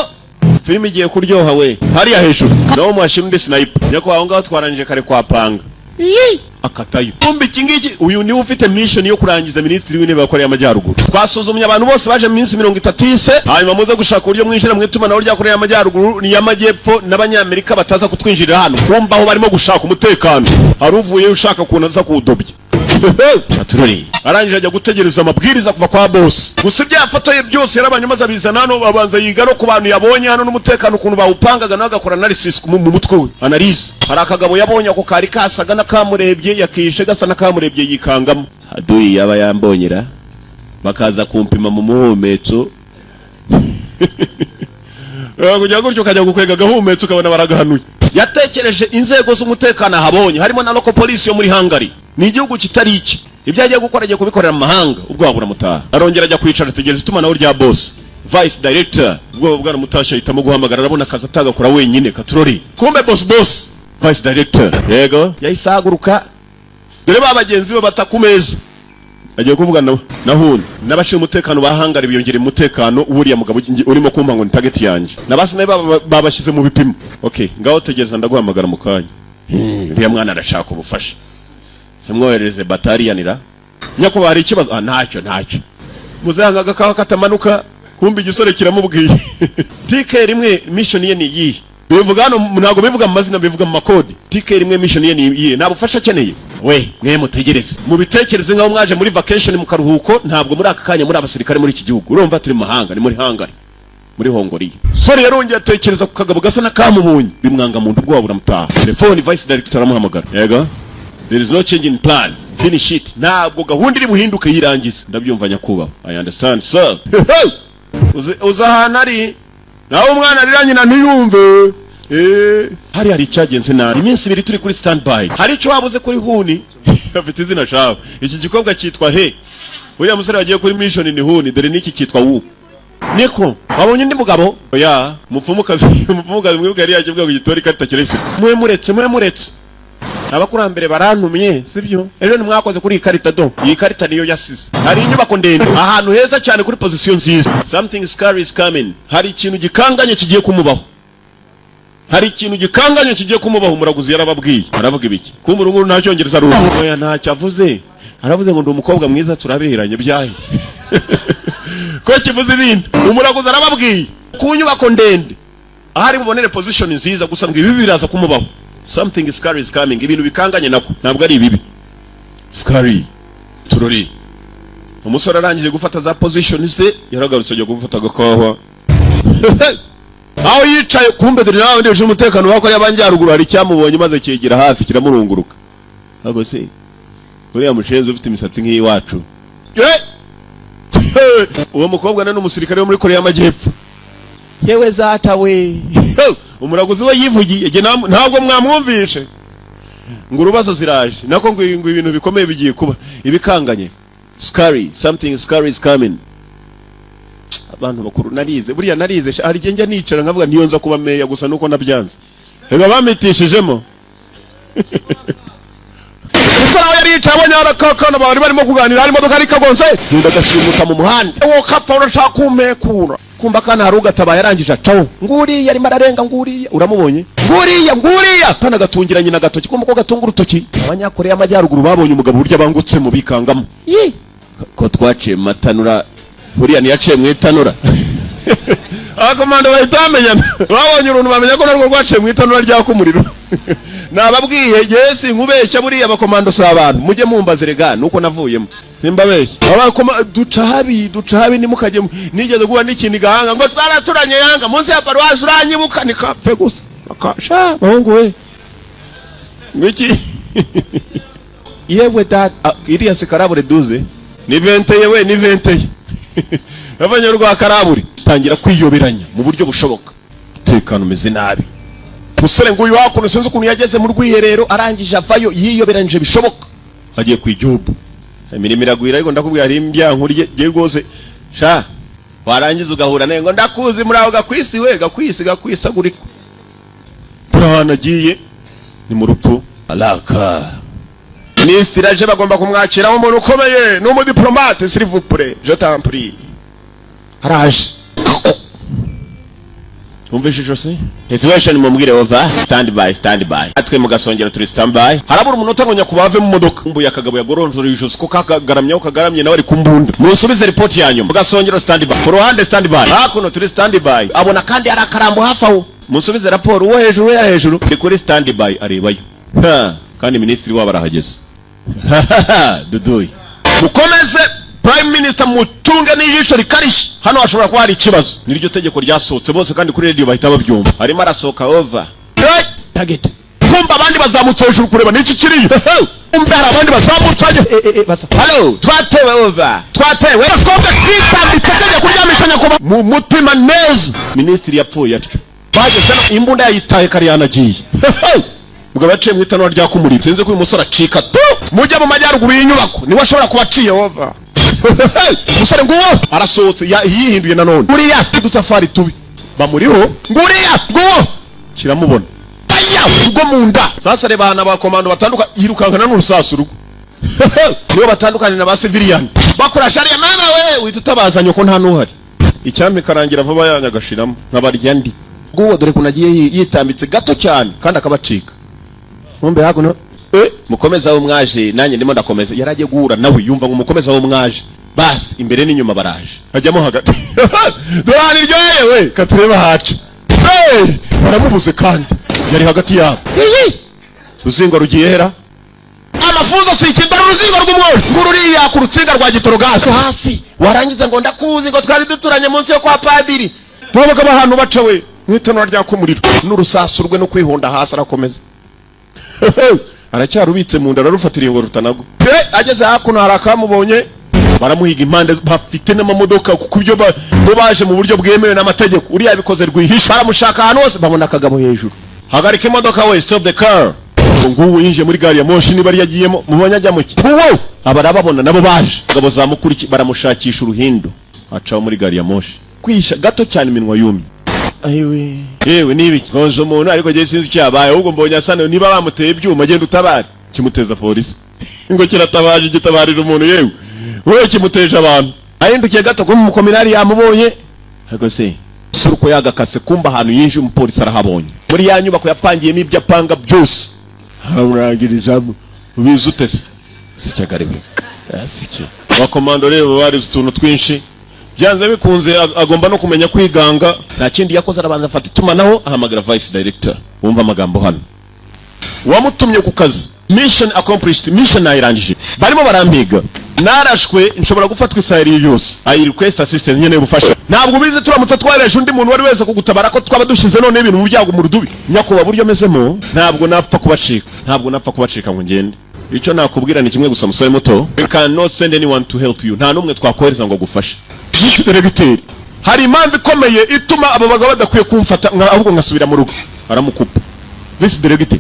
filime igiye kuryoha we! Hariya hejuru nawo muhashira undi sniper. Nyakubahwa, aho ngaho twarangije kare kwa panga. Iyi akatayo. Kumbe iki ngiki, uyu niwe ufite mission yo kurangiza minisitiri w'intebe wa Korea y'Amajyaruguru. Twasuzumye abantu bose baje mu minsi 30 ise, hanyuma muze gushaka uburyo mwinjira mu itumanaho rya Korea y'Amajyaruguru n'iy'Amajyepfo n'Abanyamerika bataza kutwinjirira hano. Kumbe aho barimo gushaka umutekano, hari uvuyeyo ushaka ukuntu aza kuwudobya. Aturori arangije ajya gutegereza amabwiriza kuva kwa boss. Gusa ibyo yafotoye byose yarabanje maze abizana hano, abanza yiga no ku bantu yabonye hano n'umutekano ukuntu bawupangaga, nawe agakora analysis mu mutwe we, analyse. Hari akagabo yabonye, ako kari kasaga n'akamurebye, yakishe gasa n'akamurebye, yikangamo. Aduyi yaba yambonyera bakaza kumpima mu muhumetso. Kujya gutyo ukajya gukwega agahumetso ukabona baragahanuye. Yatekereje inzego z'umutekano ahabonye, harimo na local police yo muri Hungary, ni igihugu kitari iki. Ibyo agiye gukora agiye kubikorera mu mahanga. Ubwoba buramutaha, arongera ajya kwicara ategereza itumanaho rya boss, vice director. Ubwoba bwaramutashye, ahitamo guhamagara. Arabona akazi atagakora wenyine. Katurori, kumbe boss, boss vice director, yego, yahise ahaguruka. Dore ba bagenzi be bata ku meza, agiye kuvugana na Huni n'abashinzwe umutekano ba Hungary biyongereye umutekano. Wuriya mugabo urimo kumpa ngo ni target yanjye, n'abasi nawe babashyize mu bipimo. Okay, ngaho tegereza, ndaguhamagara mu kanya. Uriya mwana arashaka ubufasha, simwoherereze batariyanira. Nyakubahwa, hari ikibazo? Ah, ntacyo, ntacyo. Muzanga agakawa katamanuka. Kumbe igisore kiramubwiye TK rimwe, mission ye ni iyihe? Bivuga hano, ntabwo bivuga mu mazina, bivuga mu makodi. TK rimwe, mission ye ni iyihe? Nta bufasha akeneye we. Mwe mutegereze, mubitekereze nkaho mwaje muri vacation, mu karuhuko. Ntabwo muri aka kanya muri abasirikare muri iki gihugu. Urumva turi mu mahanga, ni muri Hungary, muri Hongoriya. Sore yarongeye atekereza ku kagabo gasa n'akamubonye, bimwanga mu nda, ubwoba buramutaha. Telefone, vice director aramuhamagara. Yego, there is no change in plan, finish it. Ntabwo gahunda iri buhinduke, yirangize. Ndabyumva nyakubahwa, I understand sir. Uzi ahantu ari nawe umwana arira nyina ntiyumve. Hari icyagenze nabi. Iminsi 2 turi kuri standby. Hari icyo wabuze kuri Huni, afite izina shawe. Iki gikobwa cyitwa he? Uriya musore wagiye kuri mission ni Huni. Dore n'iki cyitwa Wu. Niko wabonye undi mugabo? Oya, umupfumukazi, umupfumukazi mwebwe yari yaje ngo gitore ikarita kirese. Mwe muretse, mwe muretse, abakurambere barantumye, sibyo? Ejo ntimwakoze kuri iyi karita? Do iyi karita niyo yasize. Hari inyubako ndende ahantu heza cyane kuri position nziza. Something scary is coming. Hari ikintu gikanganye kigiye kumubaho, hari ikintu gikanganye kigiye kumubaho. Umuraguzi yarababwiye. Aravuga ibiki? Kumbe uru nguru nta cyongereza ruzi. Oya, ntacyo avuze. Aravuze ngo ndi umukobwa mwiza, turaberanye. Byahe ko kivuze ibindi? Umuraguzi arababwiye ku nyubako ndende ahari bubonere position nziza. Gusa ngo ibi biraza kumubaho. Something scary is coming. Ibintu bikanganye, nako ntabwo ari ibibi, scary. Turori umusore arangije gufata za position ze, yaragarutse ajya gufata agakawa aho yicaye. Kumbe dore nawe ndebye umutekano bakora y'Abanjyaruguru, hari icyamubonye maze cyegera hafi kiramurunguruka. Ahubwo se uriya mushenzi ufite imisatsi nk'iyiwacu? Eh! Uwo mukobwa na n'umusirikare wo muri Korea y'Amajyepfo. Yewe zata we, umuraguzi we yivugiye. Jye ntabwo mwamwumvishe ngo urubazo ziraje, nako ngo ibintu bikomeye bigiye kuba, ibikanganye, scary, something scary is coming. Abantu bakuru narize, buriya narize. Hari igihe njya nicara nkavuga niyo nza kuba meya, gusa nuko nabyanze. Reka bamitishijemo. Umusore aho yari yicaye abonye arakakana bari barimo kuganira, hari imodoka yari ikagonze, genda agashimuka mu muhanda. Wowe kapfa, urashaka kumpekura? Kumva akana hari ugatabaye, arangije acaho. Nguriya arimo ararenga, nguriya uramubonye, nguriya, nguriya kana gatungira nyina agatoki. Kumva ko gatunga urutoki. Abanyakoreya y'Amajyaruguru babonye umugabo uburyo abangutse mu bikangamo. Yi! Ko twaciye mu matanura, buriya ntiyaciye mu itanura. Abakomando bahita bamenyana, babonye uruntu bamenya ko narwo rwaciye mu itanura ryaka umuriro. Nababwiye yesi, nkubeshya. Buriya abakomando si abantu, mujye mumbaze rega nuko navuyemo, simbabeshya. Abakoma duca habi, duca habi, ntimukajye nigeze guhura n'ikintu gahanga ngo twaraturanye yanga munsi ya paruwasi, uranyibuka nikapfe gusa. Sha bahungu we, ngiki yewe data, iriya si karabure duze ni venteye we, ni venteye abanyarwanda karabure. Tangira kwiyoberanya mu buryo bushoboka, umutekano umeze nabi. Musore nguyu hakuno, sinzi ukuntu yageze mu rwiherero, arangije avayo yiyoberanyije bishoboka, agiye ku igihugu. Imirimo iragwira, ariko ndakubwira hari imbyankurye je rwose sha, warangiza ugahura nawe ngo ndakuzi muri aho gakwisi we, gakwisi gakwisagurika. Turi ahantu agiye ni mu rupfu alaka. Minisitiri aje, bagomba kumwakira nk'umuntu ukomeye, ni umudiplomate. S'il vous plaît, je t'en prie. Araje, umvise ijosi situation, mumubwire over. Stand by, stand by. Atwe mu gasongero turi stand by. Harabura umunota ngo nyakubahwa ave mu modoka. Mbuye akagabo yagoronjora ijosi ko kagaramye, kagaramye nawe ari ku mbunda. Musubize report ya nyuma. Mu gasongero stand by, ku ruhande stand by, hakuno turi stand by. Abona kandi hari akarambo hafi aho. Musubize raporo, uwo hejuru ya hejuru ni kuri stand by, arebayo. Ha, kandi minisitiri wabo arahageze. Duduyi, mukomeze prime minister, mutunge n'ijisho rikarishye, hano hashobora kuba hari ikibazo. Niryo tegeko ryasohotse bose, kandi kuri radio bahita babyumva. Arimo arasohoka, over. Hey, target. Kumva abandi bazamutse hejuru kureba niki kiriyo. Kumva hari abandi bazamutse. Hello, twatewe, over, twatewe. Agakobwa kitambitse kajya kuryamisha nyakubahwa mu mutima neza. Minisitiri yapfuye atyo. Bageze hano, imbunda yayitaye kare, yanagiye. Mugabo yaciye mu itanura ryaka umuriro. Sinzi ko uyu musore acika tu. Mujye mu majyaruguru y'inyubako, niwe ashobora kuba aciye, over. Umusore nguwo arasohotse, yihinduye nanone. Uriya udutafari tubi bamuriho, nguriya nguwo kiramubona aya ubwo mu nda. Sasa reba ahantu abakomando batandukanye, yirukankana n'urusasu rwe, nibo batandukanye na ba civilian bakora shariya. Mama we, wita utabaza nyoko, nta n'uhari. Icyampa ikarangira vuba yanyu agashiramo nkabarya ndi. Nguwo dore ukuntu agiye yitambitse gato cyane kandi akabacika. Nkumbe hakuno, mukomeze aho mwaje, nanjye ndimo ndakomeza. Yari agiye guhura nawe, yumva ngo mukomeze aho mwaje. Basi imbere n'inyuma baraje, ajyamo hagati. Dore ahantu iryoheye we, katureba haca. Hey! Baramubuze kandi yari hagati yabo. Iyi ruzingo rugiye hera amafunzo si ikindi, ari uruzingo rw'umwoyo ngururiya ku rutsinga rwa gitorogasi hasi. Warangiza ngo ndakuzi, ngo twari duturanye munsi yo kwa padiri. Turabaga ahantu baca we mu itanura ryaka umuriro n'urusasu rwe no kwihonda hasi. Arakomeza, aracyarubitse mu nda, ararufatiriye ngo rutanagwa. Ageze hakuno hari akamubonye, baramuhiga impande, bafite n'amamodoka, kuko ibyo bo baje mu buryo bwemewe n'amategeko, uriya yabikoze rwihisha. Baramushaka ahantu hose, babona akagabo hejuru. Hagarika imodoka we, stop the car. Ngubu yinjiye muri gari ya moshi, niba ari yagiyemo mubonye ajya muki. Nguwo abarababona nabo baje, ingabo zamukurikiye, baramushakisha uruhindo, acaho muri gari ya moshi kwihisha gato cyane, iminwa yumye. Ayiwe yewe, niba iki nkoje umuntu, ariko njye sinzi icyo yabaye, ahubwo mbonye asa niba bamuteye ibyuma. Genda utabare. Kimuteza polisi ngo kiratabaje, gitabarira umuntu. Yewe wowe, kimuteje abantu. Ahindukiye gato kuba umukominari yamubonye, ariko se sura uko yagakase. Kumba ahantu yinjiye umupolisi arahabonye, muri ya nyubako yapangiyemo ibyo apanga byose, amurangirizamo. Ubizi ute se? Sicyagariwe sicyo. Abakomando rero barize utuntu twinshi, byanze bikunze agomba no kumenya kwiganga. Nta kindi yakoze, arabanza afata itumanaho, ahamagara vice director. Wumva amagambo hano wamutumye ku kazi: "Mission accomplished, mission nayirangije. Barimo barampiga, narashwe, nshobora gufatwa isaha iyo yose. I request assistance, nkeneye ubufasha. Ntabwo ubizi, turamutse twareje undi muntu wari wese kugutabara, ko twaba dushize none ibintu mu byago mu rudubi. Nyakubahwa, buryo mezemo ntabwo napfa kubacika, ntabwo napfa kubacika ngo ngende. Icyo nakubwira ni kimwe gusa, musore muto: we cannot send anyone to help you. Nta n'umwe twakohereza ngo agufashe." Vice directeur, hari impamvu ikomeye ituma aba bagabo badakwiye kumfata, ahubwo nkasubira mu rugo. Aramukupa. Vice directeur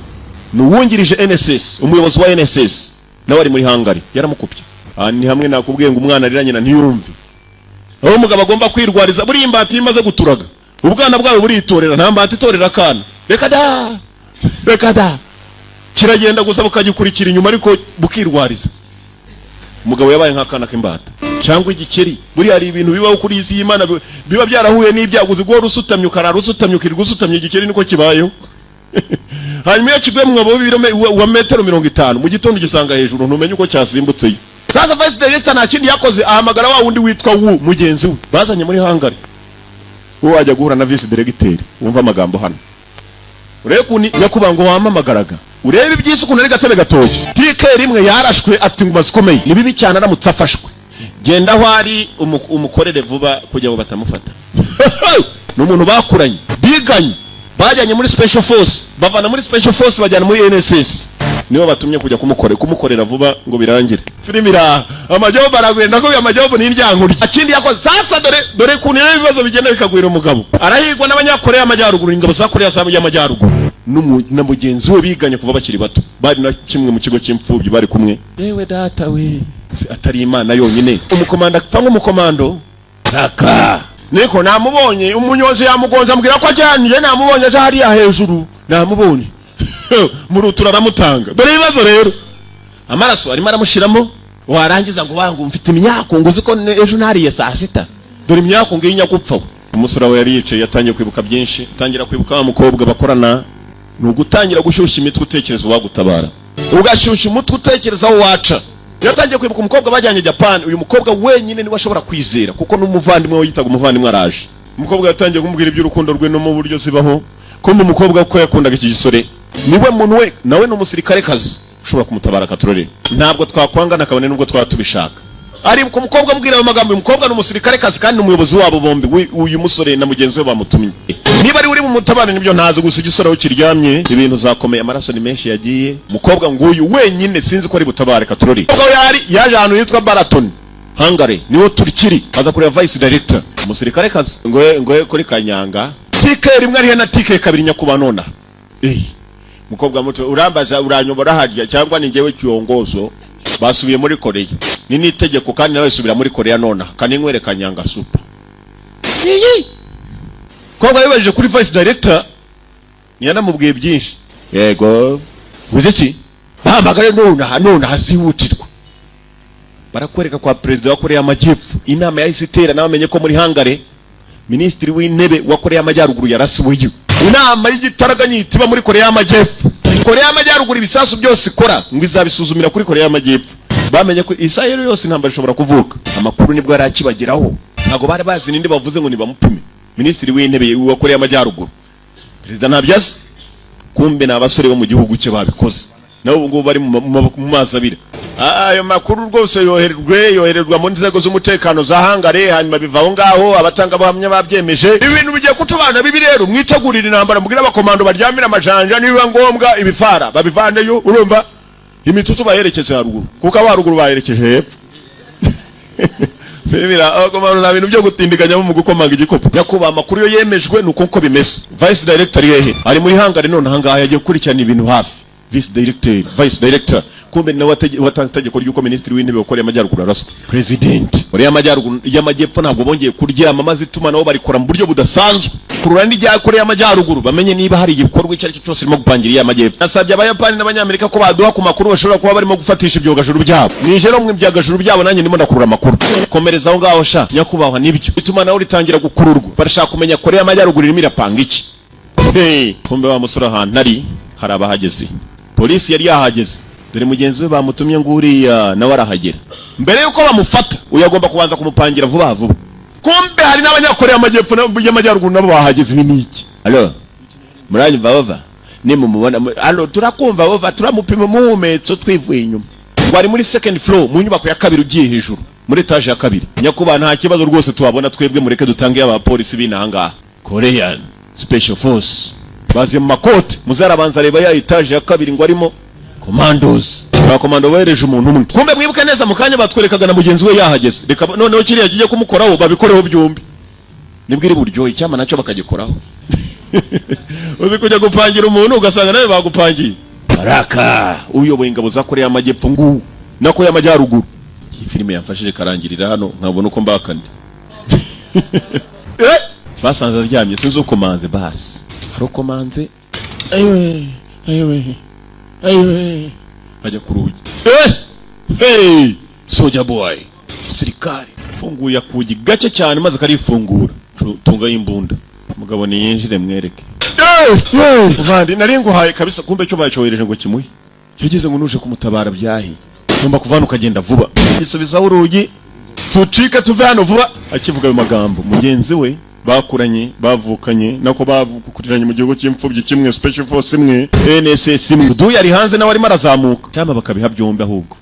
ni uwungirije NSS, umuyobozi wa NSS nawe ari muri hangari, yaramukupye. Aha ni hamwe nakubwiye ngo umwana arira nyina ntiyumve, aho umugabo agomba kwirwariza. Buriya imbata iyo imaze guturaga ubwana bwawe buritorera, nta mbata itorera akana, reka da, reka da, kiragenda gusa bukagikurikira inyuma, ariko bukirwariza. Umugabo yabaye nk'akana k'imbata cyangwa igikeri. Buriya hari ibintu bibaho kuri iyi si y'Imana biba byarahuye n'ibyago. Uzi guhora usutamye, ukarara usutamye, ukirirwa usutamye. Igikeri niko kibayeho. Hanyuma iyo kiguye mu mwobo wa metero 50, mu gitondo ugisanga hejuru, ntumenye uko cyasimbutseyo. Sasa vice director nta kindi yakoze, ahamagara wa wundi witwa Wu, mugenzi we bazanye muri hangari. Uwo wajya guhura na vice directeur, wumva amagambo hano. Urebe ukuntu nyakubahwa ngo wamamagaraga, urebe iby'isi ukuntu ari gatebe gatoki. Tike rimwe yarashwe, afite inguma zikomeye, ni bibi cyane aramutse afashwe. Genda aho ari umukorere vuba kugira ngo batamufata. Ni umuntu bakuranye, biganye, bajyanye muri special force, bavana muri special force bajyana muri NSS. Nibo batumye kujya kumukorera vuba ngo birangire. Filimi iraha, amajobu aragwira. Ndakubwiye, amajobu ni indyankurya akindi yakoze. Sasa dore, dore ukuntu rero ibibazo bigenda bikagwira umugabo. Arahigwa n'Abanyakoreya y'Amajyaruguru, ingabo za Koreya y'Amajyaruguru, na mugenzi we biganye kuva bakiri bato, bari na kimwe mu kigo cy'imfubyi bari kumwe. Yewe data we, se atari Imana yonyine! Umukomando apfa nk'umukomando kaka. Niko namubonye, umunyonzi yamugonze, ambwira ko ajyanye. Namubonye aje hariya hejuru, namubonye murutura aramutanga. Dore ibibazo rero, amaraso arimo aramushiramo. Warangiza ngo wangu mfite imyako, ngo uzi ko ejo nariye saa sita. Dore imyako ngiyi nyagupfa we. Umusore we yari yicaye, yatangiye kwibuka byinshi, atangira kwibuka wa mukobwa bakorana. Ni ugutangira gushyushya imitwe utekereza uwagutabara, ugashyushya umutwe utekereza aho waca. Yatangiye kwibuka umukobwa bajyanye Japan. Uyu mukobwa wenyine niwe ashobora kwizera, kuko n'umuvandimwe we yitaga umuvandimwe araje. Umukobwa yatangiye kumubwira iby'urukundo rwe no mu buryo zibaho. Kumva umukobwa ko yakundaga iki gisore, niwe muntu we, nawe ni umusirikare kazi ushobora kumutabara. Akaturore, ntabwo twakwangana kabone nubwo twaba tubishaka. Aribuka umukobwa amubwira ayo magambo. Uyu mukobwa ni umusirikare kazi kandi ni umuyobozi wabo bombi, uyu musore na mugenzi we bamutumye. Niba ari uri bumutabare nibyo ntazi, gusa igisore aho kiryamye ibintu zakomeye, amaraso ni menshi yagiye. Umukobwa nguyu wenyine sinzi ko ari butabare. Katurori, umukobwa we yari yaje ahantu hitwa Baraton, Hungary, niho turikiri. Aza kureba vice director, umusirikare kazi, ngoye ngoye kuri kanyanga tike rimwe arihe na tike kabiri. Nyakuba nona mukobwa muto, urambaza uranyobora harya cyangwa ni njyewe kiongozo? Basubiye muri Korea, ni n'itegeko kandi nawe subira muri Korea nona kaninywere kanyanga super. Iyi mukobwa yibajije kuri vice director, ntiyanamubwiye byinshi. Yego, uzi iki? Bahamagare nonaha, nonaha zihutirwa. Barakwereka kwa perezida wa Korea y'Amajyepfo, inama yahise iterana, bamenye ko muri Hungary minisitiri w'intebe wa Korea y'Amajyaruguru yarasiweyo. Inama y'igitaraganya ihita iba muri Korea y'Amajyepfo. Korea y'Amajyaruguru ibisasu byose ikora ngo izabisuzumira kuri Korea y'Amajyepfo. Bamenye ko isaha rero yose intambara ishobora kuvuka. Amakuru nibwo yari akibageraho, ntabwo bari bazi ninde bavuze ngo nibamupime. Minisitiri w'intebe wa Korea y'Amajyaruguru, perezida ntabyo azi. Kumbe ni abasore bo mu gihugu cye babikoze, nabo ubu ngubu bari mu mazi abira. Ayo makuru rwose yohererwa mu nzego z'umutekano za Hungary, hanyuma biva aho ngaho abatangabuhamya babyemeje. Ibintu bigiye kutubana bibi rero, mwitegurire intambara, mubwire abakomando baryamira amajanja, nibiba ngombwa ibifara babivaneyo. Urumva imitutu baherekeje haruguru, kuko abo haruguru baherekeje hepfo. Bibira abakomando nta bintu byo gutindiganyamo mu gukomanga igikopo. Nyakubahwa, amakuru yo yemejwe ni uko uko bimeze. Vice director ari hehe? Ari muri Hungary none ahangaha, yagiye gukurikirana ibintu hafi. Vice director, vice director kumbe ni nawe watanze itegeko ry'uko minisitiri w'intebe wa Korea y'Amajyaruguru araswa. President Korea y'Amajyaruguru, y'Amajyepfo ntabwo bongeye kuryama, maze itumanaho barikora mu buryo budasanzwe kurura n'irya Korea y'Amajyaruguru, bamenye niba hari igikorwa icyo ari cyo cyose irimo gupangira iy'Amajyepfo. Nasabye Abayapani n'Abanyamerika ko baduha ku makuru bashobora kuba barimo gufatisha ibyogajuru byabo. Nijero mwe ibyogajuru byabo, nanjye ndimo ndakurura amakuru. Komereza aho ngaho sha nyakubahwa. Nibyo, itumanaho ritangira gukururwa, barashaka kumenya Korea y'Amajyaruguru irimo irapanga iki. Hey, kumbe wa musore ahantu ari hari abahageze, polisi yari yahageze. Dore mugenzi we bamutumye ngo uriya nawe arahagera mbere yuko bamufata. Uyu agomba kubanza kumupangira vuba vuba. Kumbe hari n'Abanyakoreya y'Amajyepfo y'Amajyaruguru nabo bahageze. Ibi ni iki? Alo, muranyumva? Bava nimumubona alo, turakumva. Bava turamupima umuhumetso twivuye inyuma. Ngo ari muri second floor, mu nyubako ya kabiri ugiye hejuru, muri etaje ya kabiri. Nyakubahwa, nta kibazo rwose tuhabona twebwe, mureke dutange abapolisi b'inaha ngaha. Korean Special Force baziye mu makote. Muzarabanza areba ya etaje ya kabiri ngo arimo commandos. Abakomando bohereje umuntu umwe. Kumbe mwibuke neza, mu kanya batwerekaga na mugenzi we yahageze. Reka noneho kiriya kigiye kumukoraho babikoreho byombi, nibwo iri buryohe. Icyama nacyo bakagikoraho. Uzi kujya gupangira umuntu ugasanga nawe bagupangiye? Baraka uyoboye ingabo za Korea y'Amajyepfo ngubu nako y'Amajyaruguru. Iyi filime yamfashije karangirira hano, nkabona uko mbakande. Basanze aryamye, sinzi ukomanze, basi hari ukomanze. Ayiwe, ayiwe, ayiwe, ajya ku rugi. Hey, soldier boy, sirikare funguye akugi gake cyane maze karifungura. Tunga y'imbunda, umugabo niyinjire mwereke. Muvandi, nari nguhaye kabisa. Kumbe cyo bacyohereje ngo kimuhe, yageze ngo nuje kumutabara byahi. Ugomba kuva hano ukagenda vuba. Gisubizaho urugi, tucike tuve hano vuba. Akivuga ayo magambo, mugenzi we Bakuranye, bavukanye, nako bakuriranye mu gihugu cy'imfubyi kimwe, special force imwe, NSS imwe. Duyu ari hanze, nawe arimo arazamuka, cyangwa bakabiha byombi. Ahubwo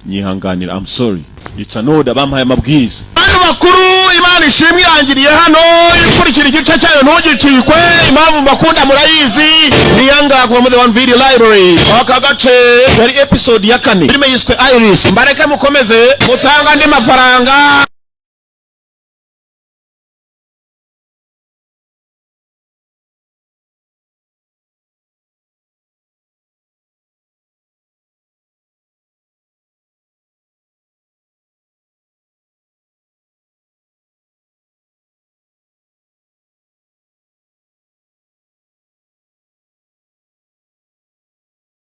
nyihanganira, I'm sorry, it's an order, bampaye amabwiriza. Bantu bakuru, Imana ishimwe, irangiriye hano. Ikurikira igice cyayo ntugicikwe. Impamvu mbakunda murayizi. Ni yanga kuva muri The One Video Library. Aka gace yari episode ya kane, filime yiswe Iris. Mbareke mukomeze mutanga andi mafaranga.